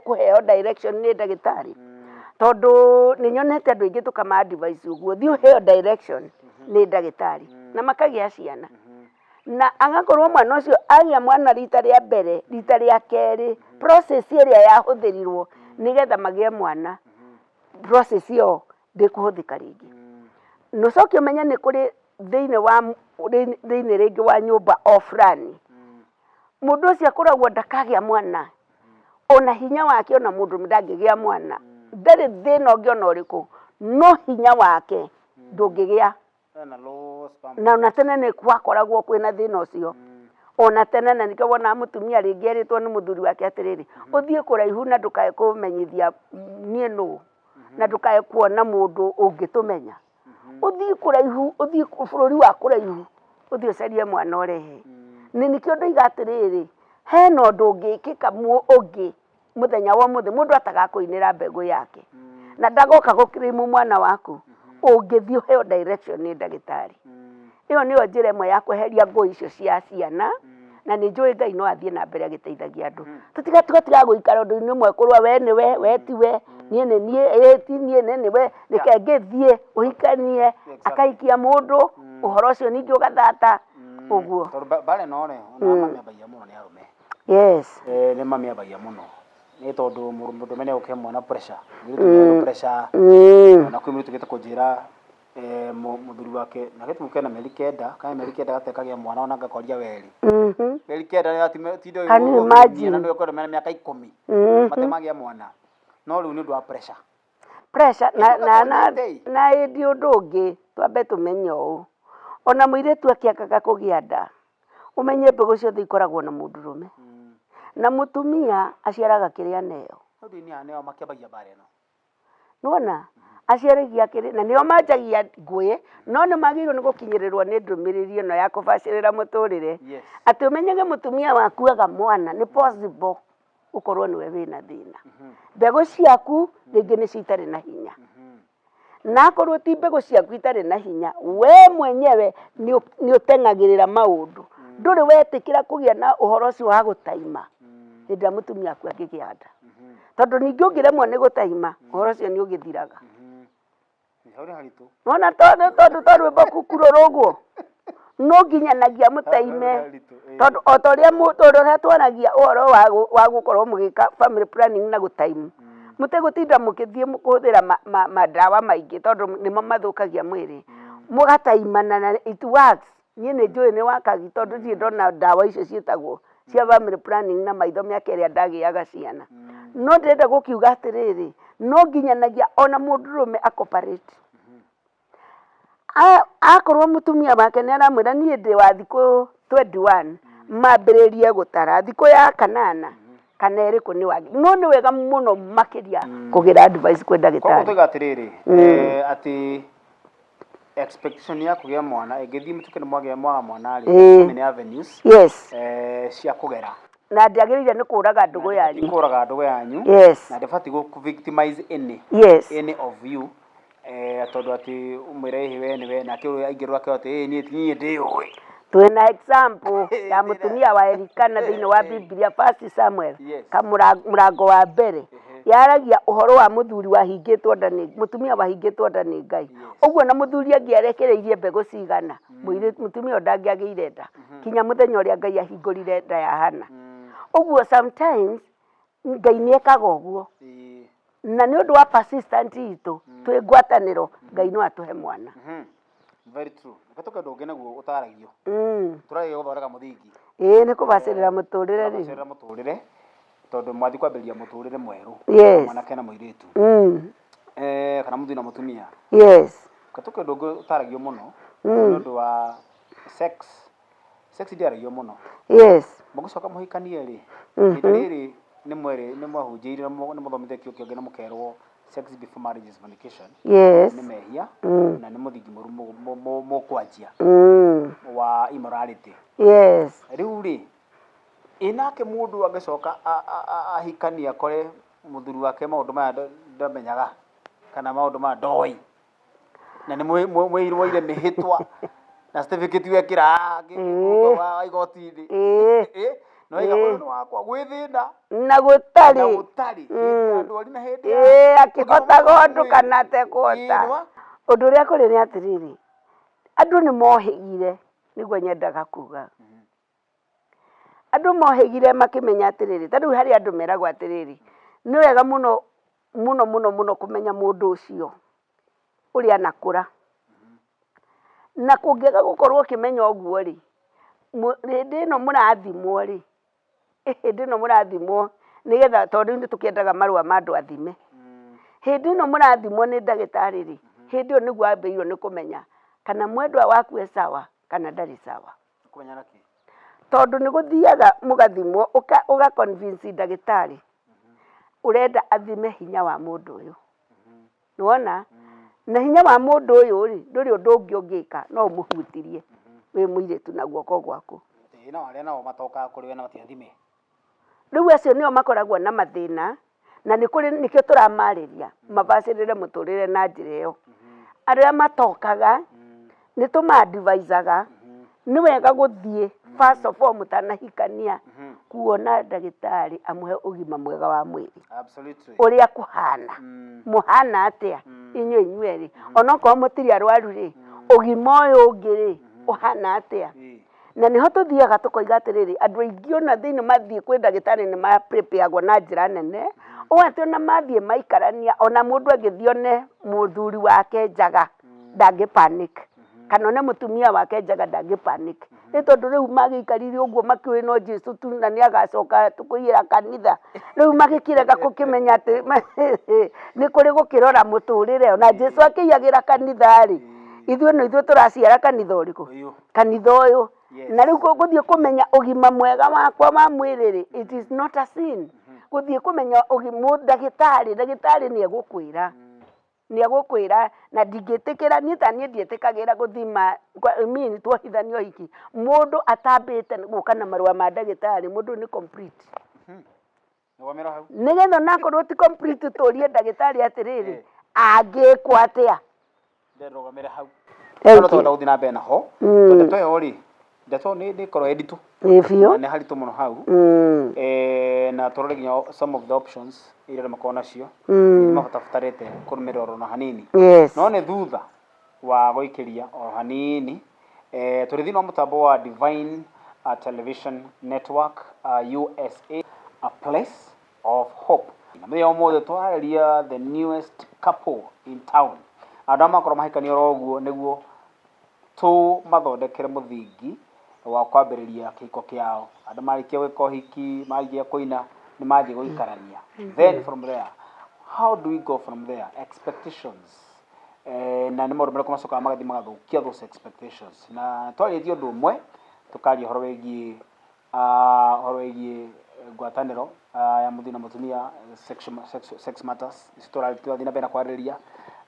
[SPEAKER 3] kũheo direction nĩ ndagĩtarĩ, tondũ nĩ nyonete andũ aingĩ tũkama advise ũguo, thiĩ ũheo direction nĩ ndagĩtarĩ na makagĩa ciana. Na agakorwo mwana ũcio agĩa mwana rita rĩa mbere, rita rĩa kerĩ, process ĩrĩa yahũthĩrirwo nĩgetha magĩe mwana, process ĩyo ndĩkũhũthĩka rĩngĩ. Na ũcoke ũmenye nĩ kũrĩ thĩinĩ wa thĩinĩ rĩngĩ wa nyũmba o fulani, mũndũ ũcio akoragwo ndakagĩa mwana, ona hinya wake ona mũndũ ndangĩgĩa mwana, ndarĩ thĩna ũngĩ ona ũrĩkũ, no hinya wake ndũngĩgĩa.
[SPEAKER 2] Ena low sperm
[SPEAKER 3] Na ona tene nĩ gwakoragwo kwĩna thĩna ũcio. Ona tene na nĩkĩo wonaga mũtumia rĩngĩ erĩtwo nĩ mũthuri wake atĩrĩrĩ, ũthiĩ kũraihu na ndũkae kũmenyithia niĩ nũ, na ndũkae kuona mũndũ ũngĩtũmenya. Ũthiĩ kũraihu, ũthiĩ bũrũri wa kũraihu, ũthiĩ ũcarie mwana ũrehe. Na nĩkĩo ndoiga atĩrĩrĩ, hena ũndũ ũngĩkĩka ũngĩ mũthenya wa ũmũthĩ mũndũ atagakũinĩra mbegũ yake na ndagoka gũkirimu mwana waku ũngĩthiĩ ũheo direction nĩ ndagĩtarĩ. Ĩyo nĩyo njĩra ĩmwe ya kweheria ngũĩ icio cia ciana na nĩ njũĩ Ngai no athiĩ na mbere agĩteithagia andũ. Tũtiga tũgatiga gũikara ũndũ-inĩ ũmwe kũrũa we nĩwe, we tiwe, niĩ nĩ niĩ, ĩĩ ti niĩ nĩ nĩwe, reke ngĩthiĩ ũhikanie, akahikia mũndũ, ũhoro ũcio ningĩ ũgathata, ũguo.
[SPEAKER 2] Tondũ mbara ĩno rĩ, ona mamĩambagia mũno nĩ arũme.
[SPEAKER 3] Yes.
[SPEAKER 2] Eh, nĩ mamĩambagia mũno nĩ tondũ mũndũrũme nĩ egũkĩhe mwana pressure mũirĩtu nĩ mm. pressure ona kwĩ mũirĩtu ũgĩte kũnjĩra eh, mũthuri wake na gĩtũ kena mĩeri kenda kana mĩeri kenda gatekagĩa mwana ona ngakoria werĩ
[SPEAKER 3] mm-hmm.
[SPEAKER 2] mĩeri kenda nĩ
[SPEAKER 3] atindo na
[SPEAKER 2] nĩ kwenda mena mĩaka ikũmi mm-hmm. matemagĩa mwana no rĩu nĩ ũndũ wa pressure
[SPEAKER 3] Pressure na na na na ĩndĩ ũndũ ũngĩ twambe tũmenye ũũ ona mũirĩtu akĩagaga kũgĩa nda Ũmenye mbegũ ciothe ikoragwo na mũndũrũme. Na mũtumia aciaraga kĩrĩa aneo. Nĩwona? Aciaragia kĩrĩa, na nĩo manjagia ngũĩ, no nĩ magĩrĩirwo nĩ gũkinyĩrĩrwo nĩ ndũmĩrĩri ĩno ya kũbacĩrĩra mũtũrĩre. Atĩ ũmenyage mũtumia waku aga mwana, nĩ possible ũkorwo nĩwe wĩna thĩna. Mbegũ ciaku rĩngĩ nĩcio itarĩ na hinya. Na akorwo ti mbegũ ciaku itarĩ na hinya, we mwenyewe nĩ ũteng'agĩrĩra maũndũ. Ndũrĩ wetĩkĩra kũgĩa na ũhoro ũcio wa gũtaima hĩndĩ ĩrĩa mũtumia waku angĩgĩa nda. Tondũ ningĩ ũngĩremwo nĩ gũtaima, ũhoro ũcio nĩ ũgĩthiraga. Nĩwona tondũ tondũ to rwĩmbo kukurũrũ ũguo, no nginyanagia mũtaime tondũ o ta ũrĩa ta ũrĩa twaragia ũhoro wa wa gũkorwo mũgĩka family planning na gũtaimwo, mũtegũtinda mũgĩthiĩ kũhũthĩra mandawa maingĩ tondũ nĩmo mathũkagia mwĩrĩ, mũgataimana na it works. Niĩ nĩ njũĩ nĩ wakagi tondũ ndirĩ ndona ndawa icio ciĩtagwo cia family planning na maitho mĩaka ĩrĩa ndagĩaga ciana. No ndĩrenda gũkiuga atĩrĩrĩ, no nginyanagia ona mũndũrũme a cooperate. Akorwo mũtumia wake nĩ aramwĩra niĩ ndĩ wa thikũ 21, mambĩrĩrie gũtara thikũ ya kanana kana ĩrĩkũ nĩ wagĩ. No nĩ wega mũno makĩria kũgĩra advice kwĩ
[SPEAKER 2] Koguo
[SPEAKER 3] ndagĩtarĩ.
[SPEAKER 2] tuge atĩrĩrĩ, eh, atĩ expectation ya kũgĩa mwana ĩngĩthiĩ mũtuĩke nĩ mwagĩa mwaga mwana rĩ
[SPEAKER 3] Ĩĩ.
[SPEAKER 2] so many avenues
[SPEAKER 3] Yes.
[SPEAKER 2] eh, cia kũgera
[SPEAKER 3] Na ndĩagĩrĩire nĩ kũraga ndũgũ yanyu.
[SPEAKER 2] kũraga ndũgũ yanyu
[SPEAKER 3] Yes.
[SPEAKER 2] na ndĩbatiĩ gũ victimize any
[SPEAKER 3] Yes.
[SPEAKER 2] any of you eh, tondũ atĩ ũmwĩre ĩhĩ we nĩwe nake ũyũ aingĩrwo akĩo atĩ ĩ niĩ ti niĩ ndĩũĩ
[SPEAKER 3] Twĩna example ya mũtumia wa Elikana thĩinĩ wa Biblia First Samuel
[SPEAKER 2] Yes.
[SPEAKER 3] kamũrango wa mbere yaragia ũhoro wa mũthuri wahingĩtwo nda nĩ mũtumia wahingĩtwo nda nĩ Ngai. Ũguo na mũthuri angĩarekereirie mbegũ cigana mũirĩtu mũtumia ũyũ ndangĩagĩire nda kinya mũthenya ũrĩa Ngai ahingũrire nda ya Hana. Ũguo sometimes Ngai nĩ ekaga ũguo. Na nĩ ũndũ wa persistent itũ twĩ ngwatanĩro, Ngai no atũhe mwana.
[SPEAKER 2] Very true. Reke tũke ũndũ ũngĩ naguo ũtaragio. Tũrageria gũthondeka mũthingi.
[SPEAKER 3] Ĩĩ nĩ kũbacĩrĩra mũtũrĩre rĩu.
[SPEAKER 2] Kũbacĩrĩra mũtũrĩre tondũ mwathiĩ kwambĩrĩria mũtũrĩre mwerũ. Mwanake na mũirĩtu. Kana mũthuri na mũtumia. Reke tũke ũndũ ũngĩ ũtaragio mũno. Nĩ ũndũ wa sex. Sex ndĩaragio mũno. Mũgĩcoka mũhikanie rĩ, ihinda rĩrĩ nĩ mwerĩ nĩ mwahunjĩirio na nĩ mũthomithĩtio kĩo na mũkerwo sex before marriage is fornication. Nĩ mehia na nĩ mũthingi mũru mũkwanjia wa immorality. Rĩu rĩ, ĩ nake mũndũ angĩcoka ahikanie akore mũthuri wake maũndũ maya ndamenyaga kana maũndũ maya ndoĩ na nĩ mwĩirwo mĩhĩtwa na certificate wekĩra wa igoti-inĩ. No iga ũyũ nĩ wakwa gwĩ thĩna
[SPEAKER 3] na gũtarĩ
[SPEAKER 2] na gũtarĩ hĩndĩ ya ndwari na hĩndĩ ya
[SPEAKER 3] akĩhotaga ũndũ kana atekũhota. Ũndũ ũrĩa kũrĩ nĩ atĩrĩrĩ, andũ nĩ mohĩgire nĩguo nyendaga kuga. Andũ mohĩgire makĩmenya atĩrĩrĩ, ta rĩu harĩ andũ meragwo atĩrĩrĩ, nĩ wega mũno mũno mũno mũno kũmenya mũndũ ũcio ũrĩa anakũra. Na kũngĩaga gũkorwo ũkĩmenya ũguo rĩ, hĩndĩ ĩno mũrathimwo rĩ, hĩndĩ ĩno mũrathimwo nĩgetha tondũ rĩu nĩ tũkĩendaga marũa ma andũ athime. Hĩndĩ ĩno mũrathimwo nĩ ndagĩtarĩ rĩ, hĩndĩ ĩyo nĩguo wambĩrĩirio nĩ kũmenya kana mwendwa waku e sawa kana ndarĩ sawa.
[SPEAKER 2] Kũmenya na kĩ?
[SPEAKER 3] Tondũ nĩ gũthiaga mũgathimwo ũga convince ndagĩtarĩ ũrenda athime hinya wa mũndũ ũyũ. Nĩ wona? Na hinya wa mũndũ ũyũ rĩ, ndũrĩ ũndũ ũngĩ ũngĩka no ũmũhutirie wĩ mũirĩtu na guoko gwaku.
[SPEAKER 2] Ĩĩ no arĩa nao matokaga kũrĩ we na matiathime.
[SPEAKER 3] Rĩu acio nĩo makoragwo na mathĩna na nĩ kũrĩ nĩkĩo tũramarĩria mabacĩrĩre mũtũrĩre na njĩra ĩyo. Arĩa matokaga nĩ tũma advice aga nĩ wega gũthiĩ first of all mũtanahikania kuona ndagĩtarĩ amũhe ũgima mwega wa mwĩrĩ. Ũrĩa kũhana, mũhana atĩa inyuĩ inyuerĩ, onokorwo mũtirĩ arwaru rĩ, ũgima ũyũ ũngĩ rĩ ũhana atĩa? Na nĩho tũthiaga tũkoiga atĩrĩrĩ, andũ aingĩ ona thĩinĩ mathiĩ kwĩ ndagĩtarĩ nĩ ma prepare agwo na njĩra nene, ũũ atĩ ona mathiĩ maikarania, ona mũndũ angĩthiĩ one mũthuri wake njaga, ndangĩ panic, kana one mũtumia wake njaga ndangĩ panic. Nĩ tondũ rĩu magĩikarire ũguo makĩũĩ no Jesu tu na nĩ agacoka kũiyĩra kanitha, rĩu magĩkĩrega gũkĩmenya atĩ nĩ kũrĩ gũkĩrora mũtũrĩre, ona Jesu akĩiyagĩra kanitha rĩ, ithuĩ no ithuĩ tũraciara kanitha ũrĩkũ? Kanitha ũyũ. Na rĩu gũthiĩ kũmenya ũgima mwega wakwa wa mwĩrĩ rĩ, it is not a sin. Gũthiĩ kũmenya ndagĩtarĩ, ndagĩtarĩ nĩ egũkwĩra. Nĩ egũkwĩra na ndingĩtĩkĩra, niĩ ta niĩ ndiĩtĩkagĩra gũthima, I mean tuohithania ũhiki, mũndũ atambĩte gũka na marũa ma ndagĩtarĩ, mũndũ ũyũ nĩ complete.
[SPEAKER 2] Rũgamĩra hau.
[SPEAKER 3] Nĩgetha onakorwo ti complete tũrie ndagĩtarĩ atĩrĩrĩ, angĩkwo atĩa?
[SPEAKER 2] Ndĩrũgamĩre hau.
[SPEAKER 3] Thank
[SPEAKER 2] No
[SPEAKER 3] you.
[SPEAKER 2] twenda gũthiĩ na mbere naho. Tondũ ndeto ĩyo rĩ, ndeto nĩ nĩ ĩkoragwo ĩ nditũ.
[SPEAKER 3] Ĩ biũ.
[SPEAKER 2] Na nĩ haritũ mũno hau. Na tũrore nginya some of the options iria andũ makoragwo nacio. Nĩ mabatabatarĩte kũrũmĩrĩra oro na hanini. No nĩ thutha wa gũikĩria oro hanini. Tũrĩ thĩinĩ wa mũtambo wa Divine Television Network USA, a place of hope. Na mũthenya wa ũmũthĩ tũrarĩria the newest couple in town. Andũ arĩa makorwo mahikania oro ũguo nĩguo tũmathondekere mũthingi wa kwambĩrĩria kĩhiko kĩao. Andũ marĩkia gwĩka ũhiki, marĩkia kũina, nĩ mathiĩ gũikarania. Then from there, how do we go from there? Expectations. Na nĩ maũndũ marĩkũ macokaga magathiĩ magathũkia those expectations. Na twarĩtie ũndũ ũmwe, tũkaria ũhoro wĩgiĩ ũhoro wĩgiĩ ngwatanĩro ya mũthuri na mũtumia, sex matters, nĩcio tũrathiĩ na mbere na kwarĩrĩria,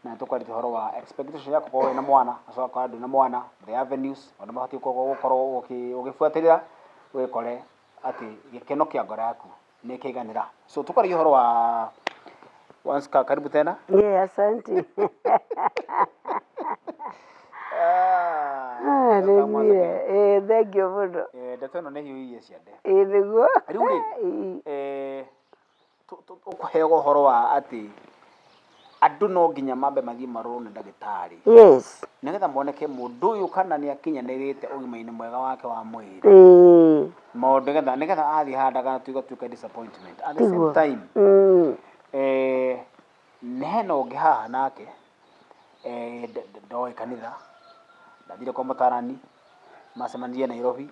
[SPEAKER 2] na nĩ tũkwarĩtie ũhoro wa expectation ya gũkorwo wĩna mwana, ũgacoka ũgakora ndũrĩ na mwana, the avenues, maũndũ marĩa ũbatiĩ gũkorwo ũgĩbuatĩrĩra, wĩkore atĩ gĩkeno kĩa ngoro yaku nĩ kĩaiganĩra. So tũkaragia ũhoro wa once karibu tena.
[SPEAKER 3] Yeah, asante.
[SPEAKER 2] Ah, welcome once
[SPEAKER 3] Rĩmire.
[SPEAKER 2] again.
[SPEAKER 3] Eh, thank you mũno.
[SPEAKER 2] Ndeto ĩno nĩ hiũhirie ciande.
[SPEAKER 3] Ĩĩ nĩguo.
[SPEAKER 2] Rĩu rĩ, ũkũheagwo ũhoro wa atĩ Andũ no nginya mambe mathiĩ marorwo nĩ ndagĩtarĩ.
[SPEAKER 3] Yes.
[SPEAKER 2] Nĩgetha moneke mũndũ ũyũ kana nĩ akinyanĩrĩte ũgima-inĩ mwega wake wa mwĩrĩ. Maũndũ nĩgetha athiĩ handũ ndagatuĩke disappointment. At the same time, hena ũngĩ haha nake ndoĩ kanitha, ndathire kwa mũtarani, macemanirie Nairobi,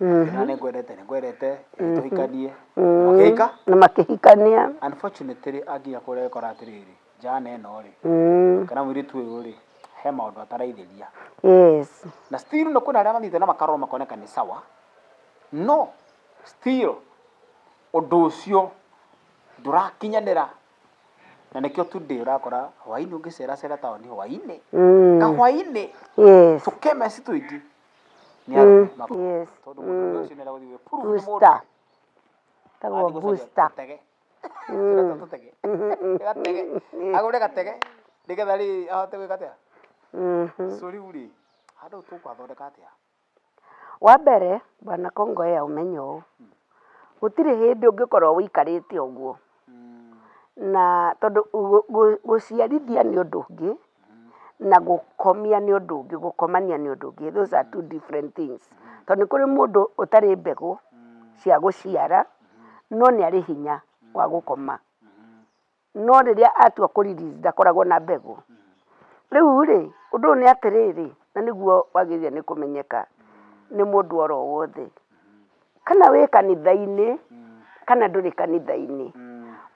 [SPEAKER 2] akĩmwĩra nĩngwendete, nĩngwendete, tũhikanie, makĩhika.
[SPEAKER 3] Na makĩhikania.
[SPEAKER 2] Unfortunately akinya kũrĩa agĩkora atĩrĩrĩ, njana ĩno rĩ, kana mũirĩtu ũyũ rĩ, he maũndũ ataraithĩria.
[SPEAKER 3] Yes.
[SPEAKER 2] Na still nĩ kwĩna arĩa mathiĩte na makarorwo makoneka nĩ sawa, no still ũndũ ũcio ndũrakinyanĩra. Na nĩkĩo today ũrakora hwainĩ ũngĩceracera taũni hwainĩ, kahwainĩ, tũkemeci tũingĩ nĩ arũme tondũ mũndũ ũcio nĩarenda gũthiĩ gwĩ-prove nĩ mũndũ.
[SPEAKER 3] Booster. Ĩtagwo
[SPEAKER 2] Athiĩ gũcaria
[SPEAKER 3] booster.
[SPEAKER 2] tũtege. Tũtege. Gatege. Agũre gatege nĩgetha rĩ ahote gwĩka atĩa? So rĩu rĩ, handũ hau tũkũhathondeka atĩa?
[SPEAKER 3] Wa mbere bwana Kongowea ũmenye ũũ, gũtirĩ hĩndĩ ũngĩkorwo ũikarĩte ũguo na tondũ gũciarithia nĩ ũndũ ũngĩ na gũkomia nĩ ũndũ ũngĩ, gũkomania nĩ ũndũ ũngĩ, those are two different things. Tondũ nĩ kũrĩ mũndũ ũtarĩ mbegũ cia gũciara no nĩ arĩ hinya wa gũkoma. No rĩrĩa atua kũ release ndakoragwo na mbegũ. Rĩu rĩ, ũndũ ũyũ nĩ atĩrĩrĩ, na nĩguo wagĩrĩire nĩ kũmenyeka nĩ mũndũ oro wothe, kana wĩ kanitha-inĩ kana ndũrĩ kanitha-inĩ,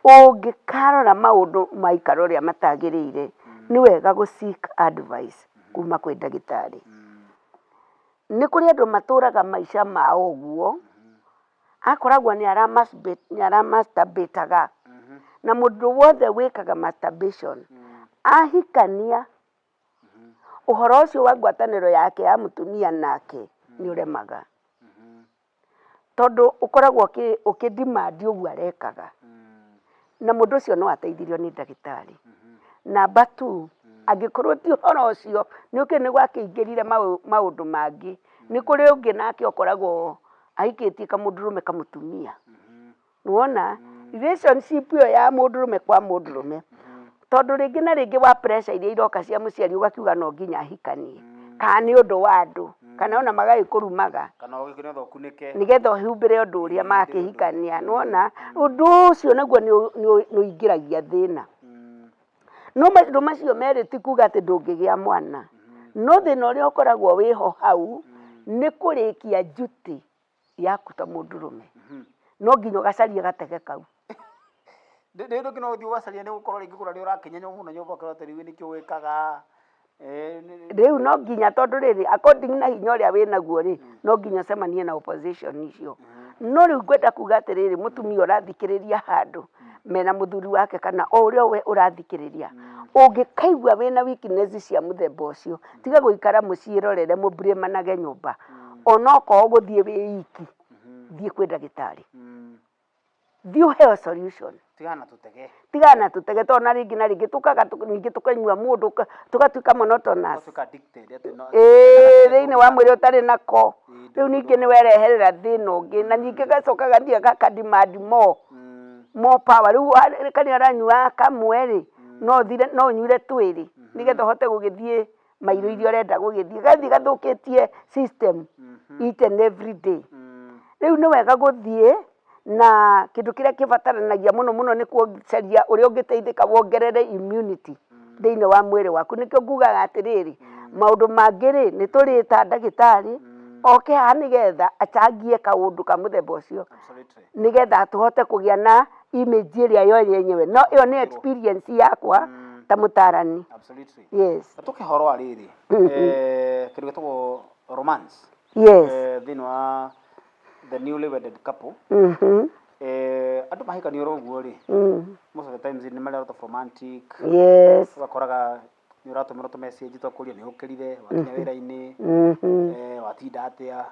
[SPEAKER 3] ũngĩkarora maũndũ maikara ũrĩa matagĩrĩire, nĩ wega gũ seek advice kuma kwĩ ndagĩtarĩ. Nĩ kũrĩ andũ matũraga maica mao ũguo, akoragwo nĩ ara masturbate aga, na mũndũ wothe wĩkaga masturbation, ahikania, ũhoro ũcio wa ngwatanĩro yake ya mũtumia nake nĩ ũremaga. Tondũ ũkoragwo ũkĩ demand ũguo arekaga. Na mũndũ ũcio no ateithirio nĩ ndagĩtarĩ. Number two, angĩkorwo ti ũhoro ũcio, nĩ ũkĩ nĩ gwakĩingĩrire maũndũ mangĩ, nĩ kũrĩ ũngĩ nake ũkoragwo ahikĩtie kamũndũrũme kamũtumia. Nĩwona? Relationship ĩyo ya mũndũrũme kwa mũndũrũme, tondũ rĩngĩ na rĩngĩ wa pressure iria iroka cia mũciari ũgakiuga no nginya ahikanie, kana nĩ ũndũ wa andũ, kana ona magagĩkũrumaga.
[SPEAKER 2] Kana ũgĩkĩre ũkunĩke.
[SPEAKER 3] Nĩgetha ũhumbĩre ũndũ ũrĩa makĩhikania, nĩwona? Ũndũ ũcio naguo nĩ ũingĩragia thĩna. No maũndũ macio merĩ ti kuga atĩ ndũngĩgĩa mwana, no thĩna ũrĩa ũkoragwo wĩho hau, nĩ kũrĩkia duty yaku ta mũndũrũme. No nginya ũgacarie gatege kau.
[SPEAKER 2] Rĩu rĩngĩ no ũthiĩ ũgacaria nĩ gũkorwo rĩngĩ kũrĩa ũrakĩnya mũno nyũmba ũkerwo atĩ rĩu nĩkĩo wĩkaga.
[SPEAKER 3] Rĩu no nginya tondũ rĩrĩ according na hinya ũrĩa wĩnaguo rĩ, no nginya ũcemanie na opposition icio. No rĩu ngwenda kuga atĩrĩrĩ, mũtumia ũrathikĩrĩria handũ mena mũthuri wake kana o ũrĩa we ũrathikĩrĩria, ũngĩkaigua wĩna weakness cia mũthemba ũcio, tiga gũikara mũciĩrorere mũblame-anage nyũmba. Onokorwo ũgũthiĩ wĩ iki, thiĩ kwĩ ndagĩtarĩ. Thiĩ ũheo solution.
[SPEAKER 2] Tigana na tũtege.
[SPEAKER 3] Tigana na tũtege tondũ na rĩngĩ na rĩngĩ tũkaga ningĩ tũkanyua mũndũ tũgatuĩka monotonous.
[SPEAKER 2] Ũgatuĩka addicted atĩ no.
[SPEAKER 3] Ĩĩ thĩinĩ wa mwĩrĩ ũtarĩ nako. Rĩu ningĩ nĩ wereherera thĩna ũngĩ na ningĩ gacoka gathiĩ gaka demand more, more power. Rĩu karĩa ũranyuaga kamwe rĩ, no ũthire no ũnyuire twĩrĩ nĩgetha ũhote gũgĩthiĩ mairo iria ũrenda gũgĩthiĩ. Gathiĩ gathũkĩtie system each and every day. Rĩu nĩ wega gũthiĩ na kĩndũ kĩrĩa kĩbataranagia mũno mũno nĩ gũcaria ũrĩa ũngĩteithĩka wongerere immunity thĩinĩ wa mwĩrĩ waku. Nĩkĩo ngugaga atĩrĩrĩ, maũndũ mangĩ rĩ, nĩ tũrĩta ndagĩtarĩ oke haha nĩgetha achangie kaũndũ ka mũthemba ũcio, nĩgetha tũhote kũgĩa na image ĩrĩa yo yenyewe. No ĩyo nĩ experience yakwa ta mũtarani. Yes.
[SPEAKER 2] Na tũke horo wa rĩrĩ, kĩndũ gĩtagwo romance.
[SPEAKER 3] Yes.
[SPEAKER 2] Thĩinĩ wa the newly wedded couple. Andũ mahikania oro ũguo rĩ, most of the times nĩ marĩ a lot of romantic.
[SPEAKER 3] Yes.
[SPEAKER 2] Ũgakoraga nĩ ũratũmĩrwo tũ message twa kũria nĩ ũkĩrire, wakinya wĩra-inĩ, watinda atĩa.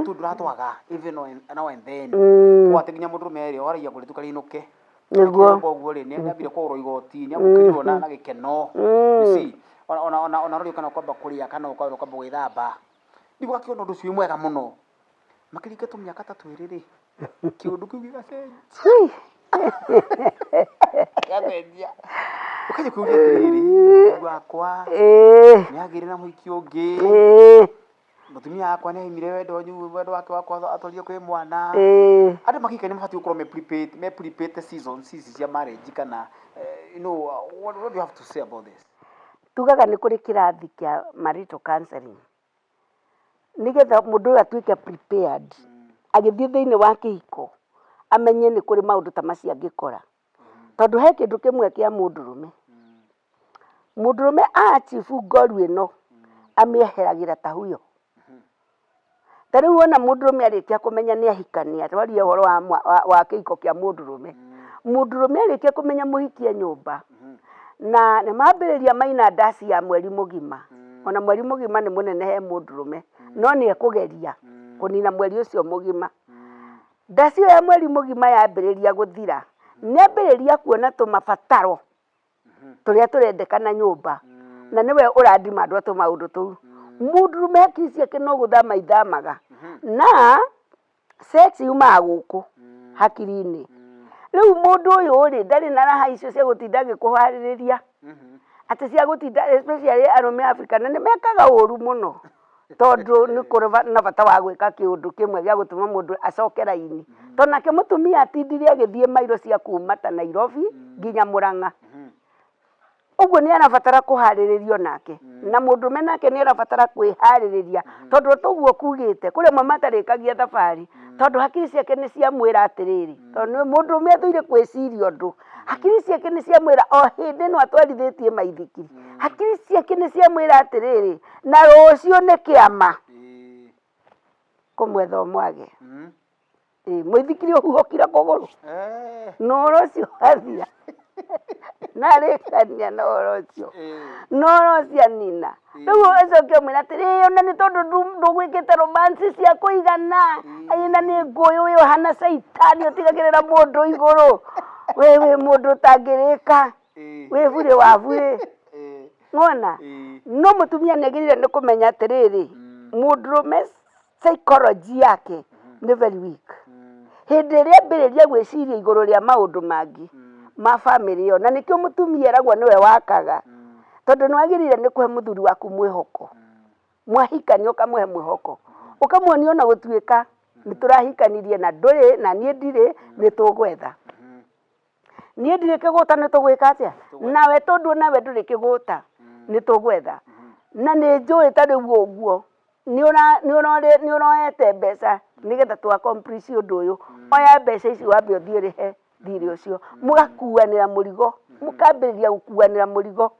[SPEAKER 2] Tũu ndũratwaga even now and then. Ũũ atĩ nginya mũndũrũme rĩ, waragia kũrĩ tukarĩinũke.
[SPEAKER 3] Nĩguo.
[SPEAKER 2] Akĩromba ũguo rĩ, nĩ ambire kũgũrwo igoti, nĩ amũkĩrirwo na gĩkeno. You see, ona ona kana ũkwamba kũrĩa kana ũkwamba gwĩthamba. Rĩu ũgakĩona ũndũ ũcio wĩ mwega mũno. Makĩringa tũmĩaka ta twĩrĩ rĩ, kĩũndũ kĩu gĩgacenjia. Gacenjia. Ũkanjia kwĩyũria atĩrĩrĩ, mũthuri wakwa nĩ agĩire na mũhiki ũngĩ. Mũtumia wakwa nĩ aimire wendo wendo wake wakwa atwarire kwĩ mwana. Andũ makĩhika nĩ mabatiĩ gũkorwo me prepared, me prepared seasons ici cia marriage kana you know, what do you have to say about this?
[SPEAKER 3] Tugaga nĩ kũrĩ kĩrathi kĩa marital counselling. Nĩgetha mũndũ ũyũ atuĩke prepared, agĩthiĩ thĩinĩ wa kĩhiko, amenye nĩ kũrĩ maũndũ ta macio angĩkora. Tondũ he kĩndũ kĩmwe kĩa mũndũrũme, mũndũrũme a achieve goal ĩno, amĩeheragĩra ta huyo. Ta rĩu wona mũndũrũme arĩkia kũmenya nĩ ahikania, twarie ũhoro wa kĩhiko kĩa mũndũrũme. Mũndũrũme arĩkia kũmenya mũhiki e nyũmba, na nĩ mambĩrĩria maina ndaci ya mweri mũgima, ona mweri mũgima nĩ mũnene he mũndũrũme, no nĩ ekũgeria kũnina mweri ũcio mũgima. Ndaci ĩyo ya mweri mũgima yambĩrĩria gũthira, nĩ ambĩrĩria kuona tũmabataro tũrĩa tũrendekana nyũmba, na nĩwe ũra demand tũmaũndũ tũu. Mũndũrũme hakiri ciake no gũthama ithamaga, na sex yumaga gũkũ hakiri-inĩ. Rĩu mũndũ ũyũ rĩ, ndarĩ na raha icio cia gũtinda agĩkũharĩrĩria, atĩ cia gũtinda especially arũme a Afrika, na nĩ mekaga ũru mũno. Tondũ nĩ kũrĩ na bata wa gwĩka kĩũndũ kĩmwe gĩa gũtũma mũndũ acoke raini. Tondũ nake mũtumia atindire agĩthiĩ mairo cia kuma ta Nairobi nginya Mũrang'a. Ũguo nĩ arabatara kũharĩrĩrio nake. Na mũndũrũme nake nĩ arabatara kwĩharĩrĩria tondũ o ta ũguo ũkugĩte, kũrĩ amwe matarĩkagia thabarĩ tondũ hakiri ciake nĩ ciamwĩra atĩrĩrĩ, tondũ mũndũrũme athũire gwĩciria ũndũ, hakiri ciake nĩ ciamwĩra o hĩndĩ ĩno atwarithĩtie maithikiri, hakiri ciake nĩ ciamwĩra atĩrĩrĩ, na rũciũ nĩ kĩama kũmwetha ũmwage. Mũithikiri ũhuhũkire kũgũrũ na ũhoro ũcio wathira na arĩkania na ũhoro ũcio na ũhoro ũcio anina. Rĩu ũcoke ũmwĩre atĩrĩ ona nĩ tondũ ndũgwĩkĩte romance cia kũigana, ĩ na nĩ ngũĩ ũyũ ũhana caitani ũtigagĩrĩra mũndũ igũrũ, we wĩ mũndũ ũtangĩrĩka, wĩ burĩ wa burĩ. Nĩwona? No mũtumia nĩ agĩrĩire nĩ kũmenya atĩrĩrĩ, mũndũrũme psychology yake nĩ very weak. Hĩndĩ ĩrĩa ambĩrĩria gwĩciria igũrũ rĩa maũndũ mangĩ ma bamĩrĩ ĩyo, na nĩkĩo mũtumia eragwo nĩwe wakaga, tondũ nĩ wagĩrĩire nĩ kũhe mũthuri waku mwĩhoko. Mwahikania ũkamũhe mwĩhoko, ũkamuonia ona gũtuĩka nĩ tũrahikanirie na ndũrĩ na niĩ ndirĩ, nĩ tũgwetha. Niĩ ndirĩ kĩgũta nĩ tũgwĩka atĩa? Nawe tondũ onawe ndũrĩ kĩgũta nĩ tũgwetha. Na nĩ njũĩ ta rĩu ũguo nĩ ũroete mbeca nĩgetha tũ accomplish ũndũ ũyũ. Oya mbeca ici wambe ũthiĩ ũrĩhe thirĩ ũcio. Mũgakuanĩra mũrigo, mũkambĩrĩria gũkuanĩra mũrigo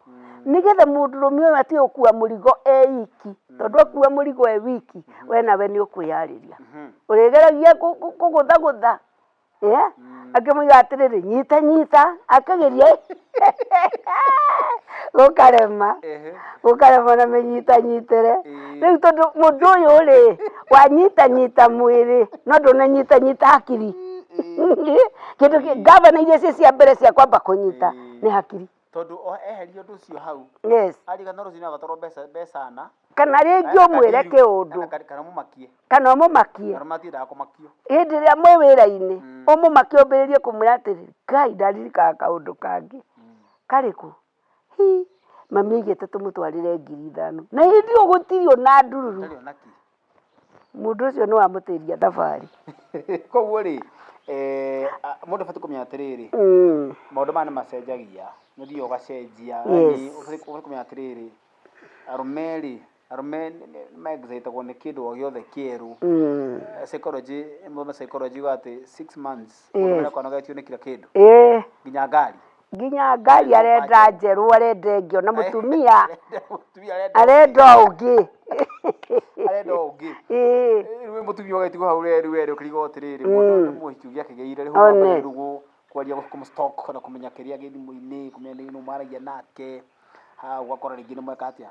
[SPEAKER 3] nĩgetha mũndũrũme ũyũ atige gũkua mũrigo e iki, tondũ akua mũrigo e wiki we nawe nĩ ũkwĩyarĩria. Ũrĩgeragia kũgũthagũtha Yeah? Akĩmũiga atĩrĩrĩ, nyita nyita, akĩgeria gũkarema, gũkarema na mĩnyitanyitĩre. Rĩu tondũ mũndũ ũyũ rĩ, wanyita nyita mwĩrĩ, no ndũnanyita nyita hakiri. Kĩndũ kĩ, ngavana iria ciĩ cia mbere cia kwamba kũnyita nĩ hakiri.
[SPEAKER 2] Tondũ eheria ũndũ ũcio hau.
[SPEAKER 3] Yes.
[SPEAKER 2] Arigana rũcinĩ agatorwo mbeca mbeca na.
[SPEAKER 3] Kana rĩngĩ ũmwĩre kĩũndũ.
[SPEAKER 2] Kana ũmũmakie.
[SPEAKER 3] Kana ũmũmakie.
[SPEAKER 2] Arũme matiendaga kũmakio.
[SPEAKER 3] Hĩndĩ ĩrĩa mwĩ wĩra-inĩ, ũmũmakie ũmbĩrĩrie kũmwĩra atĩrĩ, Ngai ndaririkana kaũndũ kangĩ. Karĩkũ? Hi, mami aigĩte tũmũtwarĩre 5,000. Na hĩndĩ ĩyo gũtirĩ ona ndururu.
[SPEAKER 2] Gũtarĩ ona kĩ.
[SPEAKER 3] Mũndũ ũcio nĩ wamũtĩria thabarĩ.
[SPEAKER 2] Koguo rĩ, mũndũ abatiĩ kũmenya atĩrĩrĩ, maũndũ maya nĩ macenjagia, nĩ ũthiaga ũgacenjia, yaani ũbatiĩ kũmenya atĩrĩrĩ, arũme rĩ, arũme nĩ ma excite agwo nĩ kĩndũ o gĩothe kĩerũ. Psychology, mũthome psychology yugaga atĩ 6 months mũndũ nĩ akoragwo anogetio nĩ kira kĩndũ, nginya ngari.
[SPEAKER 3] Nginya ngari arenda njerũ arenda ĩngĩ ona mũtumia arenda ũngĩ.
[SPEAKER 2] Arenda ũngĩ. Rĩu wĩ mũtumia ũgatigwo hau rĩu werĩ ũkĩrigwo atĩrĩrĩ mũndũ ũyũ nĩ mũhiki ũngĩ akĩgĩire rĩu
[SPEAKER 3] One.
[SPEAKER 2] rĩu kwaria kũmũ stalk na kũmenya kĩrĩa gĩ thimũ-inĩ kũmenya nĩ nũ maragia nake ha ũgakora rĩngĩ nĩ mweka atĩa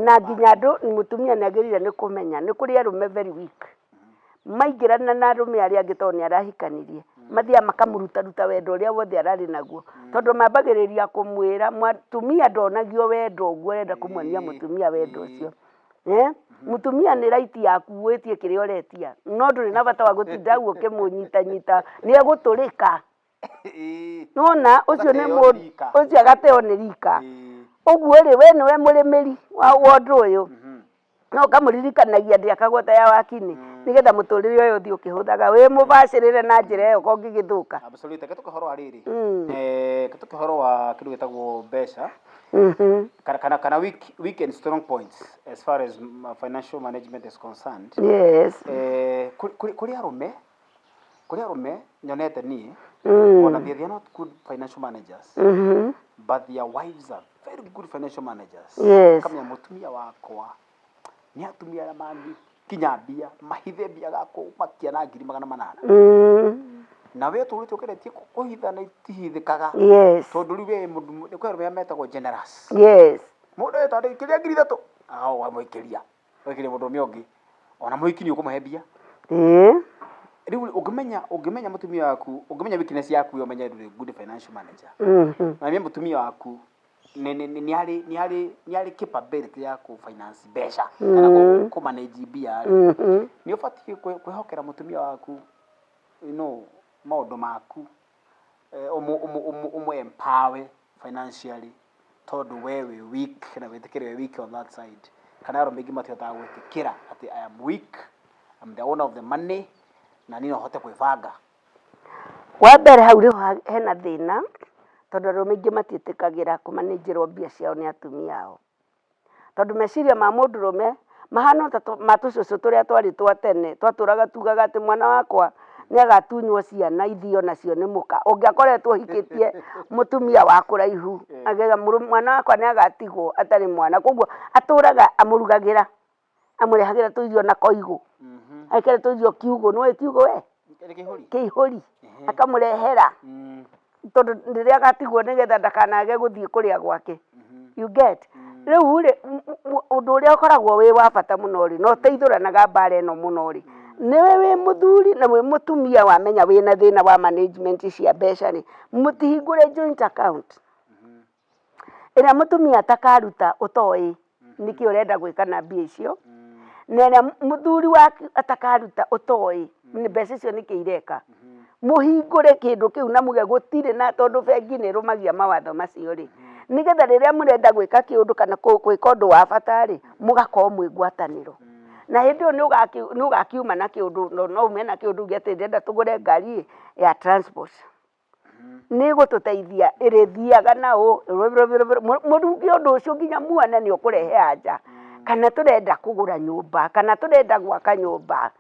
[SPEAKER 3] Na nginya andũ mũtumia nĩ agĩrĩire nĩ kũmenya nĩ kũrĩ arũme very weak. Maingĩrana na arũme arĩa angĩ tondũ nĩ arahikanirie, mathiaga makamũrutaruta wendo ũrĩa wothe ararĩ naguo. Tondũ mambagĩrĩria kũmwĩra, mũtumia ndonagio wendo ũguo ũrenda kũmuonia mũtumia wendo ũcio. Mũtumia nĩ right yaku wĩtie kĩrĩa ũretia, no ndũrĩ na bata wa gũtinda hau ũkĩmũnyitanyita, nĩ egũtũrĩka. Nĩwona ũcio nĩ
[SPEAKER 2] Ũgateo nĩ
[SPEAKER 3] mũndũ
[SPEAKER 2] rika.
[SPEAKER 3] ũcio agateo nĩ rika. Ũguo rĩ, we nĩwe mũrĩmĩri wa wa ũndũ ũyũ. No ũkamũririkanagia ndĩakagwo ta ya wakinĩ nĩgetha mũtũrĩre ũyũ ũthiĩ ũkĩhũthaga wĩ mũbacĩrĩre na njĩra ĩyo kũngĩgĩthũka.
[SPEAKER 2] Absolutely. Reke tũke ũhoro wa rĩrĩ. Reke tũke ũhoro wa kĩndũ gĩtagwo mbeca. Kana weak and strong points as far as financial management is concerned.
[SPEAKER 3] Yes.
[SPEAKER 2] Kũrĩ arũme, kũrĩ arũme nyonete niĩ, ona they are not good financial managers, but their wives are very good financial managers. Ũkamenya mũtumia wakwa nĩ atumia arĩa mangĩkinya mbia, mahithe mbia gakũmakia na 800,000. Na we ũtũrĩte ũgeretie kũhitha na itihithĩkaga. Tondũ rĩu we mũndũ, nĩ kwĩ arũme arĩa metagwo generous. Mũndũ etwo ndĩikĩria 3,000, wamũikĩria. Ũgekĩria mũndũrũme ũngĩ ona mũhiki nĩ ũkũmũhe mbia. Rĩu ũngĩmenya mũtumia waku, ũngĩmenya weakness yaku we ũmenye ndũrĩ good financial manager. Na ũmenye mũtumia waku nĩ arĩ capability ya kũ finance mbeca kana kũ manage mbia rĩ, nĩ ũbatiĩ kwĩhokera mũtumia waku maũndũ maku, ũmũ empower financially tondũ we wĩ weak na wĩtĩkĩre wĩ weak on that side. Kana arũme aingĩ matihotaga gwĩtĩkĩra atĩ I am weak, I'm the owner of the money na niĩ no hote kwĩbanga.
[SPEAKER 3] Wa mbere hau nĩho hena thĩna tondũ arũme aingĩ matiĩtĩkagĩra kũmanĩnjĩrwo mbia ciao nĩ atumia ao. Tondũ meciria ma mũndũrũme mahana o ta ma tũcũcũ tũrĩa twarĩ twa tene, twatũraga tugaga atĩ mwana wakwa nĩ agatunywo ciana ithio nacio nĩ mũka. Ũngĩakoretwo ũhikĩtie mũtumia wa kũraihu, akauga mwana wakwa nĩ agatigwo atarĩ mwana. Koguo atũraga amũrugagĩra, amũrehagĩra tũirio na koigũ, agekĩra tũirio kiugũ, nĩũĩ kiugũ we? Kĩihũri, akamũrehera tondũ rĩrĩa agatigwo nĩgetha ndakanage gũthiĩ kũrĩa gwake. You get? Rĩu rĩ, ũndũ ũrĩa ũkoragwo wĩ wa bata mũno rĩ, na ũteithũranaga mbara ĩno mũno rĩ, nĩwe wĩ mũthuri na wĩ mũtumia wamenya wĩna thĩna wa management cia mbeca rĩ, mũtihingũre joint account ĩrĩa mũtumia atakaruta ũtoĩ nĩkĩ ũrenda gwĩka na mbia icio, na ĩrĩa mũthuri waku atakaruta ũtoĩ mbeca icio nĩkĩ ireka. Mũhingũre kĩndũ kĩu na muge gũtirĩ na tondũ bengi nĩ ĩrũmagia mawatho macio rĩ, nĩgetha rĩrĩa mũrenda gwĩka kĩũndũ kana gwĩka ũndũ wa bata rĩ, mũgakorwo mwĩ ngwatanĩro. Na hĩndĩ ĩyo nĩ ũgakiuma na kĩũndũ, no ume na kĩũndũ uge atĩ ndĩrenda tũgũre ngari ya transport. Nĩ ĩgũtũteithia ĩrĩthiaga na ũũ, mũrunge ũndũ ũcio nginya muone nĩ ũkũrehe anja. Kana tũrenda kũgũra nyũmba, kana tũrenda gwaka nyũmba,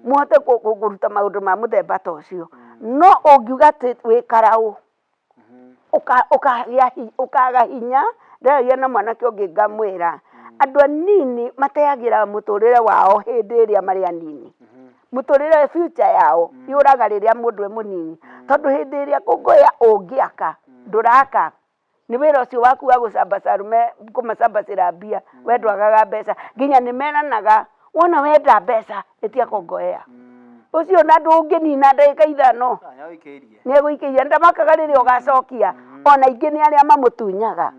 [SPEAKER 3] mũhote kũruta maũndũ ma mũthemba ta ũcio. No ũngiuga atĩ wĩ karaũ, ũkaga hinya, ndĩraria na mwanake ũngĩ ngamwĩra, andũ anini mateagĩra mũtũrĩre wao hĩndĩ ĩrĩa marĩ anini. Mũtũrĩre future yao yũraga rĩrĩa mũndũ e mũnini. Tondũ hĩndĩ ĩrĩa kũngũya ũngĩaka, ndũraka, nĩ wĩra ũcio waku wa gũcambaca arũme kũmacambacĩra mbia, we ndwagaga mbeca. Nginya nĩ meranaga, wona wenda mbeca, ĩtia kũngoea. Ũcio ona ndũngĩnina ndagĩka 5. Nĩ egũikĩirie. Ndamakaga rĩrĩa ũgacokia. Ona aingĩ nĩ arĩa mamũtunyaga.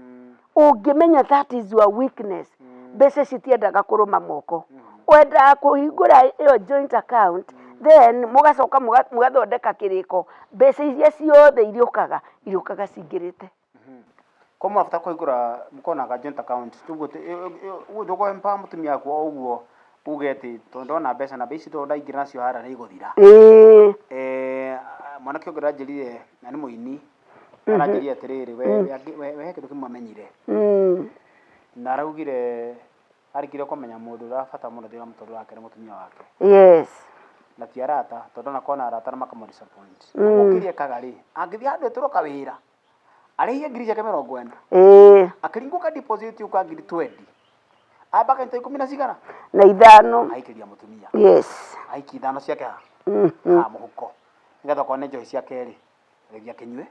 [SPEAKER 3] Ũngĩmenya that is your weakness, mbeca citiendaga kũrũma moko. Wendaga kũhingũra ĩyo joint account, then mũgacoka mũgathondeka kĩrĩko, mbeca iria ciothe irĩũkaga, irĩũkaga cingĩrĩte.
[SPEAKER 2] Ko mwabata kũhingũra mũkorwo na ka joint account ũguo ndũkũ empower mũtumia waku o ũguo uge atĩ tondũ ndona mbeca na mbeca ici tondũ ndaingĩra nacio harĩa nĩ igũthira. Mwanake ũngĩ ũranjĩrire na nĩ mũini aranjĩrire atĩrĩrĩ we he kĩndũ kĩmwe amenyire na araugire arĩkire kũmenya mũndũ ũrĩa wa bata mũno thĩinĩ wa mũtũrĩre wake nĩ mũtumia wake. Na ti arata tondũ anakorwo na arata na makamũ disappoint. Koguo kĩrĩa ekaga rĩ, angĩthiĩ handũ etĩrwo kawĩra arĩhie ngiri ciake 40, akĩringwo ka deposit ka ngiri 20, amba akanyita ikũmi na cigana?
[SPEAKER 3] Na ithano.
[SPEAKER 2] Aikĩria mũtumia.
[SPEAKER 3] Aikia
[SPEAKER 2] ithano ciake ha? Ha mũhuko. Nĩgetha okorwo nĩ njohi ciake rĩ, agĩthiĩ akĩnyue,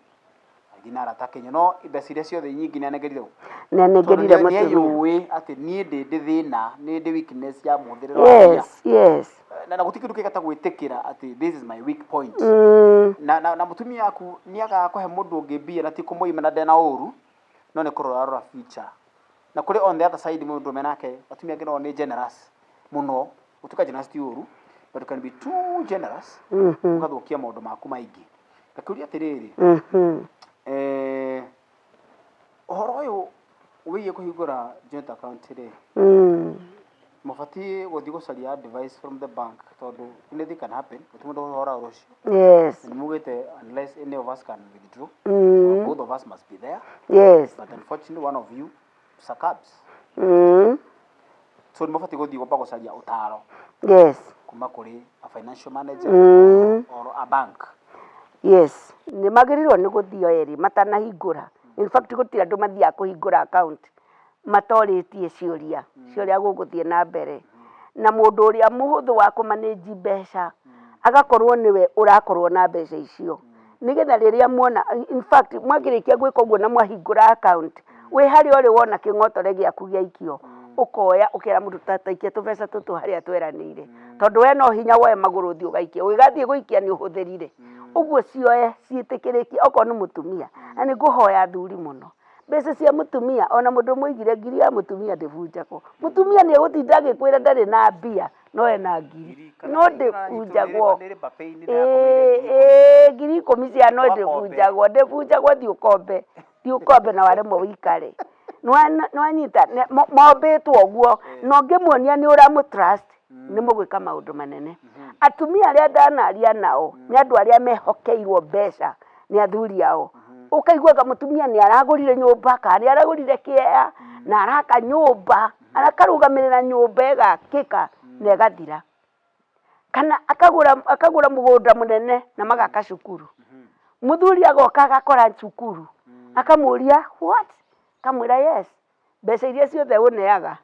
[SPEAKER 2] agĩthiĩ na arata akĩnyue, no mbeca iria ciothe nyingĩ nĩ anengerire ũ?
[SPEAKER 3] Nĩ anengerire
[SPEAKER 2] Tondũ
[SPEAKER 3] mũtumia.
[SPEAKER 2] nĩeyũĩ atĩ niĩ ndĩ ndĩ thĩna, nĩ ndĩ weakness ya mũhũthĩrĩre wa mbia. Na gũtirĩ kĩndũ kĩega ta gwĩtĩkĩra atĩ this is my weak point. Na mũtumia waku nĩ agaga kũhe mũndũ ũngĩ mbia na ti kũmũima na ndena ũru, no nĩ kũrora arora future. Na kũrĩ on the other side mũndũrũme nake, atumia angĩ nao nĩ generous mũno. Gũtuĩka generous ti ũru, but you can be too generous, ũgathũkia maũndũ maku maingĩ. Ngakĩũria atĩrĩrĩ, eh, ũhoro ũyũ wĩgiĩ kũhingũra joint account rĩ, mũbatiĩ gũthiĩ gũcaria advice from the bank tondũ anything can happen, gũtirĩ mũndũ ũhoraga rũciũ.
[SPEAKER 3] Yes.
[SPEAKER 2] Na nĩ mugĩte unless any of us can withdraw, or both of us must be there.
[SPEAKER 3] Yes.
[SPEAKER 2] But unfortunately one of you succumbs. So nĩ mũbatiĩ gũthiĩ kwamba gũcaria ũtaro kuma kũrĩ a financial manager or a bank.
[SPEAKER 3] Yes. Nĩ magĩrĩirwo nĩ gũthiĩ o erĩ matanahingũra. In fact gũtirĩ andũ mathiaga kũhingũra account matorĩtie ciũria cia ũrĩa gũgũthiĩ na mbere. Na mũndũ ũrĩa mũhũthũ wa kũ manage mbeca agakorwo nĩwe ũrakorwo na mbeca icio. Nĩgetha rĩrĩa muona, in fact mwakĩrĩkia gwĩka ũguo na mwahingũra account, wĩ harĩa ũrĩ wona kĩng'otore gĩaku gĩaikio, ũkoya ũkera mũndũ ta taikia tũbeca tũtũ harĩa tweranĩire. Tondũ we no hinya woe magũrũ ũthiĩ ũgaikie, ũgĩgathiĩ gũikia nĩ ũhũthĩrire. Ũguo cioe ciĩtĩkĩrĩkie okorwo nĩ mũtumia. Na nĩ ngũhoya athuri mũno, mbeca cia mũtumia ona mũndũ ũmwe oigire ngiri ya mũtumia ndĩbunjagwo. Mũtumia nĩ egũtinda agĩkwĩra ndarĩ na mbia no ena ngiri, no ndĩbunjagwo. Ĩĩ 10,000 cia no ndĩbunjagwo, ndĩbunjagwo thiĩ ũkombe, thiĩ ũkombe na waremwo ũikare. Nĩwanyita? Mombĩtwo ũguo, na ũngĩmuonia nĩ ũramũ trust nĩ mũgwĩka maũndũ manene. Atumia arĩa ndanaria nao nĩ andũ arĩa mehokeirwo mbeca nĩ athuri ao. Ũkaigua mũtumia nĩ aragũrire nyũmba kana nĩ aragũrire kĩea na araka nyũmba, akarũgamĩrĩra nyũmba ĩgakĩka na ĩgathira. Kana akagũra akagũra mũgũnda mũnene na magaka cukuru. Mũthuri agoka agakora cukuru, akamũria what? Akamwĩra yes, mbeca iria ciothe ũneaga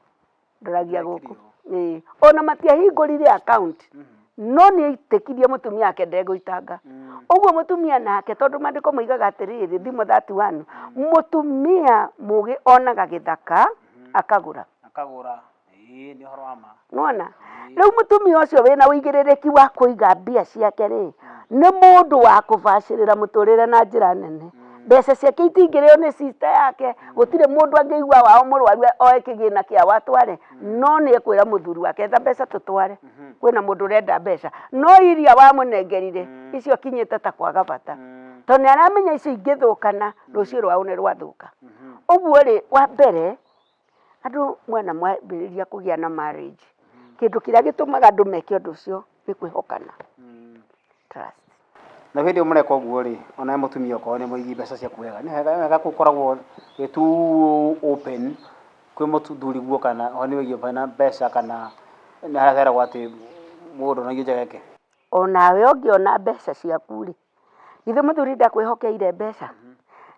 [SPEAKER 3] ndoragia gũkũ. Ĩĩ. Ona matiahingũrire account, no nĩ aitĩkirie mũtumia wake ndegũitanga. Ũguo mũtumia nake tondũ maandĩko moigaga atĩrĩrĩ, Thimo 31, mũtumia mũgĩ onaga gĩthaka akagũra.
[SPEAKER 2] Akagũra. Ĩĩ nĩ ũhoro wa ma.
[SPEAKER 3] Nĩwona? Rĩu mũtumia ũcio wĩna ũigĩrĩrĩki wa kũiga mbia ciake rĩ, nĩ mũndũ wa kũbacĩrĩra mũtũrĩre na njĩra nene. Mbeca ciake itingĩrĩo nĩ sister yake, gũtirĩ mũndũ angĩigua wao mũrwaru oe kĩgĩna kĩao atware, no nĩ ekwĩra mũthuri wake etha mbeca tũtware, kwĩna mũndũ ũrenda mbeca. No iria wamũnengerire, icio akinyĩte ta kwaga bata. Tondũ nĩ aramenya icio ingĩthũkana, rũciũ rwao nĩ rwathũka. Ũguo rĩ, wa mbere, Andũ mwena mwambĩrĩria kũgĩa na marriage, kĩndũ kĩrĩa gĩtũmaga andũ meke ũndũ ũcio nĩ kwĩhokana, trust.
[SPEAKER 2] Na hĩndĩ ĩyo mũreka ũguo rĩ, ona we mũtumia okorwo nĩ mũigi mbeca ciaku wega, nĩ wega nĩ wega gũkoragwo wĩ too open kwĩ mũthuriguo kana okorwo nĩ wĩgiĩ bena mbeca kana nĩ harĩa heragwo atĩ mũndũ ndonagio njaga ĩke.
[SPEAKER 3] Onawe ũngĩona mbeca ciaku rĩ, Githĩ mũthuri ndakwĩhokeire mbeca?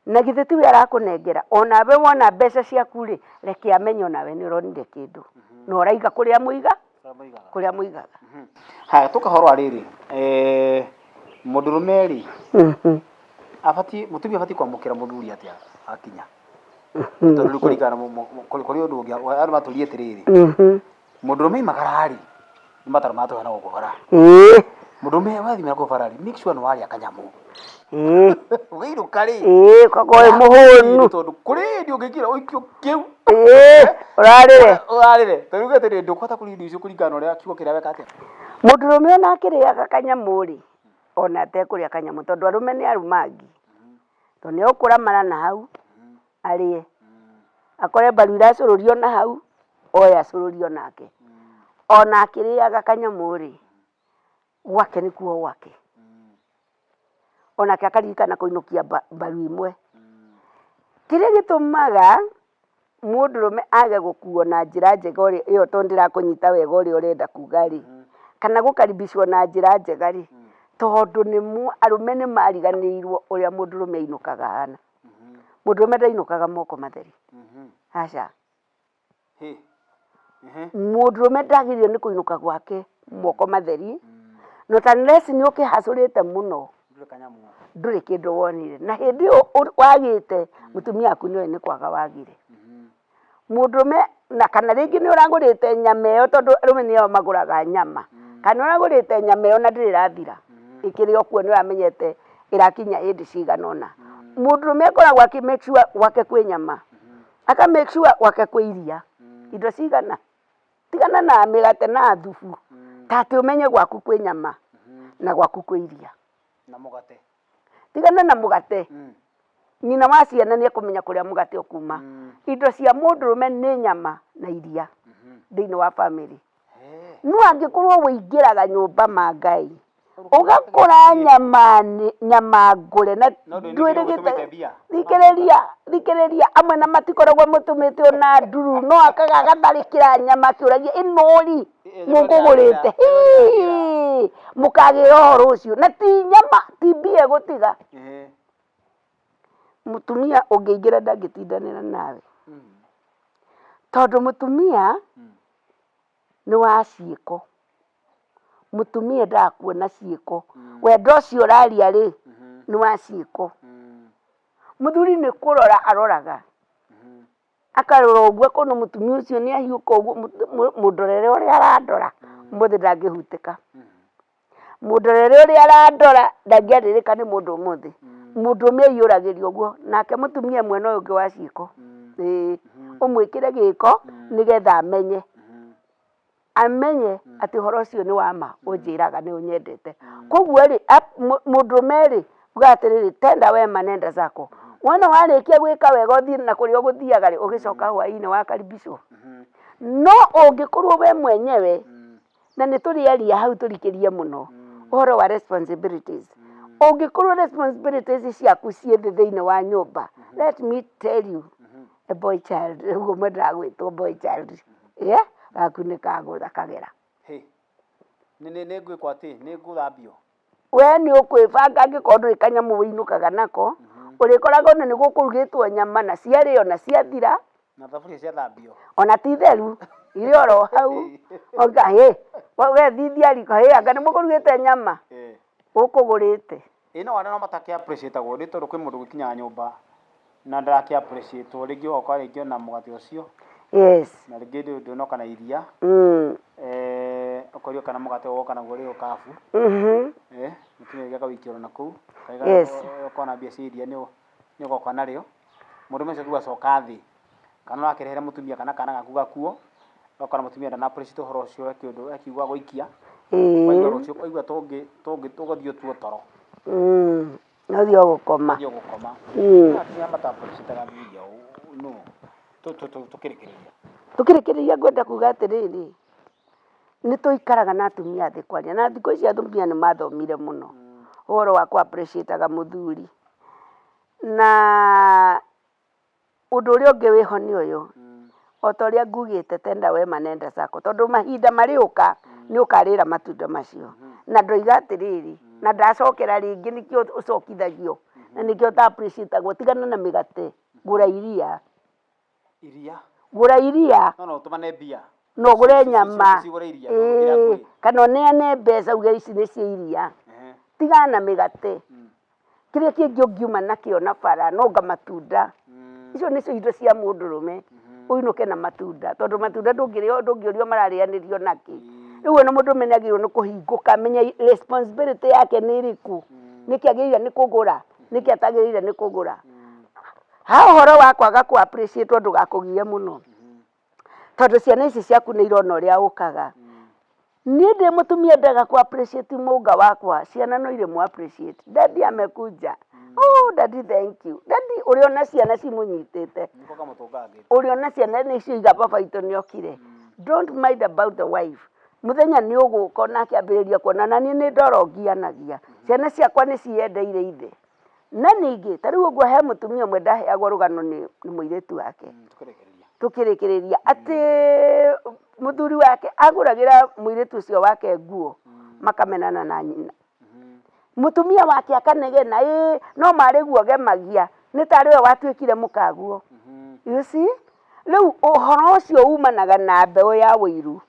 [SPEAKER 3] Na githĩ tiwe arakũnengera? Onawe wona mbeca ciaku rĩ, reke amenye onawe nĩ ũronire kĩndũ. Na ũraiga kũrĩa mũiga, kũrĩa mũigaga.
[SPEAKER 2] Haya tũka ũhoro wa rĩrĩ, eh, mũndũrũme rĩ, abatiĩ, mũtumia abatiĩ kwamũkĩra mũthuri atĩa akinya? Tondũ rĩu kũringana na kũrĩ ũndũ ũngĩ, andũ matũrie atĩrĩrĩ, Mũndũrũme aimagara rĩ, nĩ mataro matũhe na gũkũ bara.
[SPEAKER 3] Ĩĩ.
[SPEAKER 2] Mũndũrũme wathimĩra kũu bara rĩ, make sure nĩ warĩa kanyamũ.
[SPEAKER 3] Ĩĩ.
[SPEAKER 2] Ũgĩinũka rĩ.
[SPEAKER 3] Ĩĩ, ũgakorwo wĩ mũhũnu.
[SPEAKER 2] Tondũ kũrĩ hĩndĩ ũngĩkira ũikio kĩu.
[SPEAKER 3] Ĩĩ, ũrarĩre.
[SPEAKER 2] Ũrarĩre. Tondũ uge atĩrĩrĩ, ndũkũhota kũrĩa irio icio kũringana na ũrĩa kiugo kĩrĩa weka atĩa.
[SPEAKER 3] Mũndũrũme ona akĩrĩaga kanyamũ rĩ, ona atekũrĩa kanyamũ tondũ arũme nĩ arũmangi. Tondũ nĩ egũkũra mara na hau, arĩe. Akore mbaru iracũrũrio na hau, oe acũrũrio nake. Ona akĩrĩaga kanyamũ rĩ, gwake nĩkuo gwake. Onake akaririkana kũinũkia mbaru imwe. Kĩrĩa gĩtũmaga mũndũrũme age gũkuo na njĩra njega ũrĩa ĩyo tondũ ndĩrakũnyita wega ũrĩa ũrenda kuga rĩ, kana gũkaribicwo na njĩra njega rĩ, tondũ nĩ arũme nĩ mariganĩirwo ũrĩa mũndũrũme ainũkaga ahana. Mũndũrũme ndainũkaga moko matheri. Aca. Mũndũrũme ndagĩrĩirwo nĩ kũinũka gwake moko matheri, not unless nĩ ũkĩhacũrĩte mũno, ndũrĩ kĩndũ wonire. Na hĩndĩ ĩyo wagĩte, mũtumia waku nĩoĩ nĩ kwaga wagire. Mũndũrũme na kana rĩngĩ nĩ ũragũrĩte nyama ĩyo tondũ arũme nĩo magũraga nyama, kana nĩ ũragũrĩte nyama ĩyo na ndĩrĩ ĩrathira, ĩkĩrĩ o kuo nĩ ũramenyete ĩrakinya hĩndĩ cigana ũna. Mũndũrũme akoragwo akĩ make sure gwake kwĩ nyama, aka make sure gwake kwĩ iria, indo cigana? Tigana na mĩgate na thubu, ta atĩ ũmenye gwaku kwĩ nyama na gwaku kwĩ iria.
[SPEAKER 2] Na mũgate.
[SPEAKER 3] Tigana na mũgate. Nyina wa ciana nĩ ekũmenya kũrĩa mũgate ũkuma. Indo cia mũndũrũme nĩ nyama na iria thĩinĩ wa bamĩrĩ. No angĩkorwo wĩingĩraga nyũmba ma Ngai, ũgakora nyama nyama ngũre na
[SPEAKER 2] No ndwĩrĩgĩte
[SPEAKER 3] ndwĩrĩgĩte
[SPEAKER 2] mbia.
[SPEAKER 3] thikĩrĩria thikĩrĩria amwe na matikoragwo mũtũmĩte ona nduru no akaga agatharĩkĩra nyama akĩũragia ĩno rĩ mũkũgũrĩte Hii, mũkagĩra ũhoro ũcio na ti nyama ti mbia ĩgũtiga Mũtumia ũngĩingĩra ndangĩtindanĩra nawe tondũ mũtumia nĩ wa ciĩko. Mũtumia endaga kuona ciĩko. Wendo ũcio ũraria rĩ, nĩ wa ciĩko. Mũthuri nĩ kũrora aroraga, akarora ũguo akona mũtumia ũcio nĩ ahiũka ũguo, mũndorere ũrĩa arandora, ũmũthĩ ndangĩhutĩka. Mũndorere ũrĩa arandora ndangĩarĩrĩka nĩ mũndũ ũmũthĩ. Mũndũrũme aiyũragĩria ũguo, nake mũtumia mwena ũyũ ũngĩ wa ciĩko, ĩĩ, ũmwĩkĩre gĩko nĩgetha amenye, amenye atĩ ũhoro ũcio nĩ wa ma ũnjĩraga nĩ ũnyendete. Koguo rĩ, mũndũrũme rĩ, ugaga atĩrĩrĩ, tenda wema nenda zako. Wona warĩkia gwĩka wega ũthiĩ na kũrĩa ũgũthiaga rĩ, ũgĩcoka hwainĩ wakaribicwo. No ũngĩkorwo we mwenyewe na nĩ tũrĩaria hau tũrikĩrie mũno ũhoro wa responsibilities ũngĩkorwo responsibilities ciaku ciĩ thĩ thĩinĩ wa nyũmba let me tell you a boy child ũguo mwendaga gwĩtwo boy child yeah gaku nĩ kagũthakagĩra
[SPEAKER 2] Hĩ. Nĩ nĩ nĩ ngwĩkwo atĩ nĩ ngũthambio.
[SPEAKER 3] We nĩ ũkwĩbanga angĩkorwo ndũrĩ kanyamũ wĩinũkaga nako, ũrĩkoraga ona nĩ gũkũrugĩtwo nyama na ciarĩo na ciathira.
[SPEAKER 2] Na thaburia ciathambio.
[SPEAKER 3] Ona ti theru, irĩ oro hau. Ũka hĩ, wethithia riko, hĩ anga nĩ mũkũrugĩte nyama ũkũgũrĩte.
[SPEAKER 2] Ĩ no arĩa matakĩ appreciate agwo nĩ tondũ kwĩ mũndũ ũgĩkinyaga nyũmba na ndarakĩ appreciate wo rĩngĩ ũgoka rĩngĩ ona mũgate ũcio. Na rĩngĩ ndũnoka na iria. Eh, ũkorio kana mũgate woka naguo rĩu kabu. Eh, mũtumia rĩngĩ akawĩikia ona kũu. Ũkona mbia cia iria nĩ ũgoka narĩo. Mũndũrũme ũcio rĩu acoka thĩ, kana ũrakĩrehera mũtumia kana kana gaku gakuo, ũgakora mũtumia ndana appreciate ũhoro ũcio he kĩũndũ he kiugo agũikia. Waigua rũciũ waigua tũngĩ tũgũthiĩ ũtuo toro.
[SPEAKER 3] No ũthiĩ o gũkoma.
[SPEAKER 2] Ũthiĩ o gũkoma. Atumia mata appreciate athuri ao no tũkĩrĩkĩrĩria.
[SPEAKER 3] Tũkĩrĩkĩrĩria ngwenda kuga atĩrĩrĩ, nĩ tũikaraga na atumia thĩ kwaria, na thikũ ici atumia nĩ mathomire mũno ũhoro wa kũ appreciate aga mũthuri. Na Ũndũ ũrĩa ũngĩ wĩho nĩ ũyũ, o ta ũrĩa ngugĩte tenda wema nenda zako, tondũ mahinda marĩũka nĩ ũkarĩra matunda macio. Na ndoiga atĩrĩrĩ, na ndacokera rĩngĩ nĩkĩo ũcokithagio, na nĩkĩo ũta appreciate agwo, tigana na mĩgate, gũra iria.
[SPEAKER 2] Iria?
[SPEAKER 3] Gũra iria.
[SPEAKER 2] No no ũtũmane mbia.
[SPEAKER 3] No ũgũre nyama.
[SPEAKER 2] Cigũre iria, tondũ kĩrĩa
[SPEAKER 3] Ĩĩ,
[SPEAKER 2] kwĩ.
[SPEAKER 3] kana ũneane mbeca uge ici nĩ cia iria. Tigana na mĩgate. Kĩrĩa kĩngĩ ũngiuma nakĩo na bara no anga matunda. Icio nĩcio indo cia mũndũrũme, ũinũke na matunda tondũ matunda ndũngĩrĩa ndũngĩũrio mararĩanĩrio nakĩ. Rĩu ona mũndũrũme nĩ agĩrĩirwo nĩ kũhingũka amenye responsibility yake nĩ ĩrĩkũ, nĩkĩ agĩrĩire nĩ kũgũra, nĩkĩ atagĩrĩire nĩ kũgũra. Ha ũhoro wa kwaga kũ appreciate wo ndũgakũgie mũno. Tondũ ciana ici ciaku nĩ irona ũrĩa ũkaga. Niĩ ndĩ mũtumia ndaga kũ appreciate mũnga wakwa, ciana no irĩ mũ appreciate. Daddy amekuja. Oh daddy thank you. Daddy ũrĩona ciana cimũnyitĩte. Ũrĩona ciana nĩ cioiga baba witũ nĩ okire. Don't mind about the wife. Mũthenya nĩ ũgũka onake ambĩrĩrie kuona na niĩ nĩ ndoro ngianagia. Ciana ciakwa nĩ ciyendeire ithe. Na ningĩ, ta rĩu ũguo he mũtumia ũmwe ndaheagwo rũgano nĩ mũirĩtu wake, tũkĩrĩkĩrĩria, atĩ mũthuri wake agũragĩra mũirĩtu ũcio wake nguo, makamenana na nyina. Mũtumia wake akanegena, ĩĩ no marĩ guo gemagia, nĩ tarĩ we watuĩkire mũkaguo. You see? Rĩu ũhoro ũcio umanaga na mbeũ ya ũiru.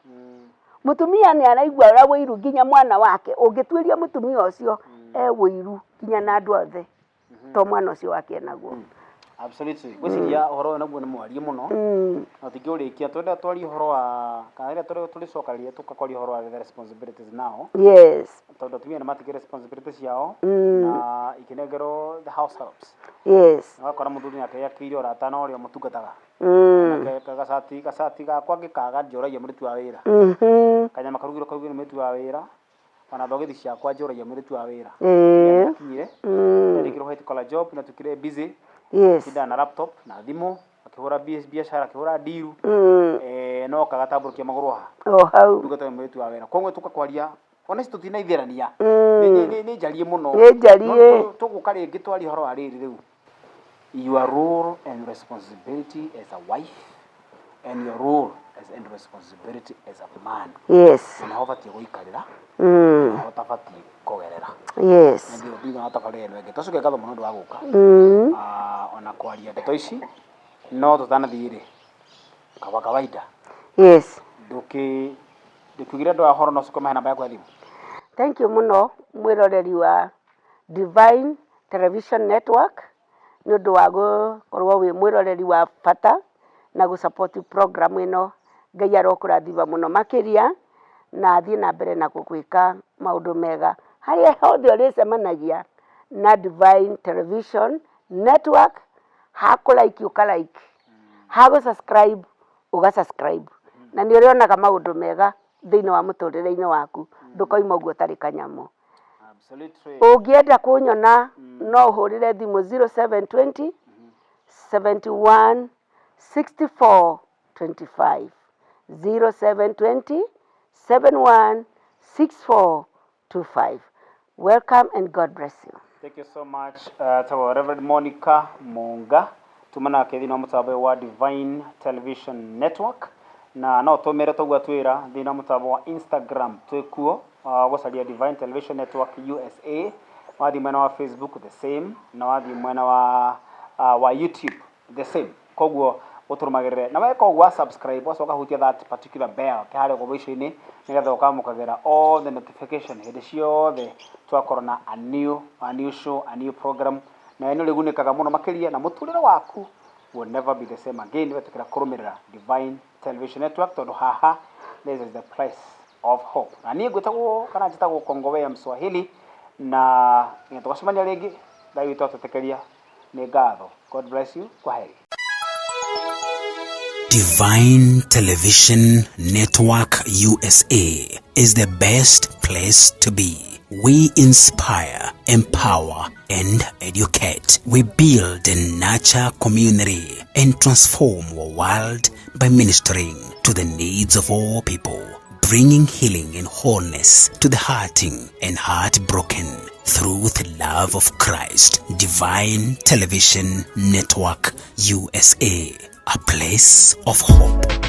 [SPEAKER 3] Mũtumia nĩ araigua ũrĩa ũiru nginya mwana wake, ũngĩtuĩria mũtumia ũcio e ũiru nginya na andũ othe, to mwana ũcio wake enaguo.
[SPEAKER 2] Absolutely. Ngwĩciria ũhoro ũyũ naguo nĩ mwariĩ mũno na tũtingĩũrĩkia twenda twarie ũhoro wa kana rĩrĩa tũrĩcokanĩrĩria tũkakwaria ũhoro wa the responsibilities now tondũ atumia nĩ matigire responsibility ciao na ikĩnengerwo the house helps. Ũgakora mũthuri nake akĩire ũrata na ũrĩa ũmũtungataga. Nake gacati gacati gakwa ngĩkaga njũragia mũruti wa wĩra. Kanyama karugirwo karugirwo nĩ mũruti wa wĩra. Ona thogithi ciakwa njũragia mũirĩtu wa wĩra.
[SPEAKER 3] Ĩĩ.
[SPEAKER 2] Akinyire. Ndandĩkirwo white collar job na tukire busy. Tindaga na laptop na thimũ akĩhũra biacara, akĩhũra ndiru. No kagatambũrũkia magũrũ haha.
[SPEAKER 3] O hau.
[SPEAKER 2] Ndungata ya mũirĩtu wa wĩra. Koguo tũkakwaria ona ici tũtinaithĩrania. Nĩ njarie mũno.
[SPEAKER 3] Nĩ njarie.
[SPEAKER 2] No tũgũka rĩngĩ twarie ũhoro wa rĩrĩ rĩu. Your role and responsibility as a wife and your role as and responsibility as a man. Na naho ũbatiĩ gũikarĩra, naho ũtabatiĩ kũgerera. Nĩ thutha wa tabarĩra ĩno ĩngĩ. Twacokia ngatho mũno nĩ ũndũ wa gũka. Ona kwaria ndeto ici no tũtanathiĩ rĩ, kaba kawaida. Ndũkiugire andũ a ũhoro no ũcoke ũmahe namba yaku ya thimũ.
[SPEAKER 3] Thank you mũno mwĩroreri wa Divine Television Network nĩ ũndũ wa gũkorwo wĩ mwĩroreri wa bata na gũ support program ĩno. Ngai arokũrathima mũno makĩria na athiĩ na mbere na gũgwĩka maũndũ mega harĩa hothe ũrĩcemanagia na Divine Television Network. Hakũ like ũka like, hagũ subscribe ũga subscribe, na nĩ ũrĩonaga maũndũ mega thĩinĩ wa mũtũrĩre-inĩ waku. Ndũkoima ũguo ũtarĩ kanyamũ. Ũngĩenda kũnyona no ũhũrĩre thimũ 0720 71 64 25, 0720 71 64 25. Welcome and God bless you.
[SPEAKER 2] Thank you so much. Tagwo Reverend Monica Munga tuma nake thĩinĩ wa mũtambo wa Divine Television Network, na no tũmĩre toguo twĩra thĩinĩ wa mũtambo wa Instagram twĩkuo, gũcaria Divine Television Network USA. Wathiĩ mwena wa Facebook the same, na wathiĩ mwena wa YouTube the same. Koguo ũtũrũmagĩrĩre na weka ũguo wa subscribe, wacoka hutia that particular bell ke harĩa ũguo mũico-inĩ, nĩgetha ũkamũkagĩra all the notification hĩndĩ ciothe twakorwo na a new show, a new program, na nĩ ũrĩgunĩkaga mũno makĩria na mũtũrĩre waku will never be the same again wetĩkĩra kũrũmĩrĩra Divine Television Network, tondũ haha this is the place of hope. Na niĩ ngwĩtagwo kana njĩtagwo Kongowea Mswahili, na nginya tũgacemania rĩngĩ, Ngai witũ atũtĩkĩria, nĩ ngatho. God bless you. Kwa heri.
[SPEAKER 1] Divine Television Network USA is the best place to be. We inspire, empower, and educate. We build and nurture community and transform our world by ministering to the needs of all people, bringing healing and wholeness to the hurting and heartbroken through the love of Christ. Divine Television Network USA, a place of hope.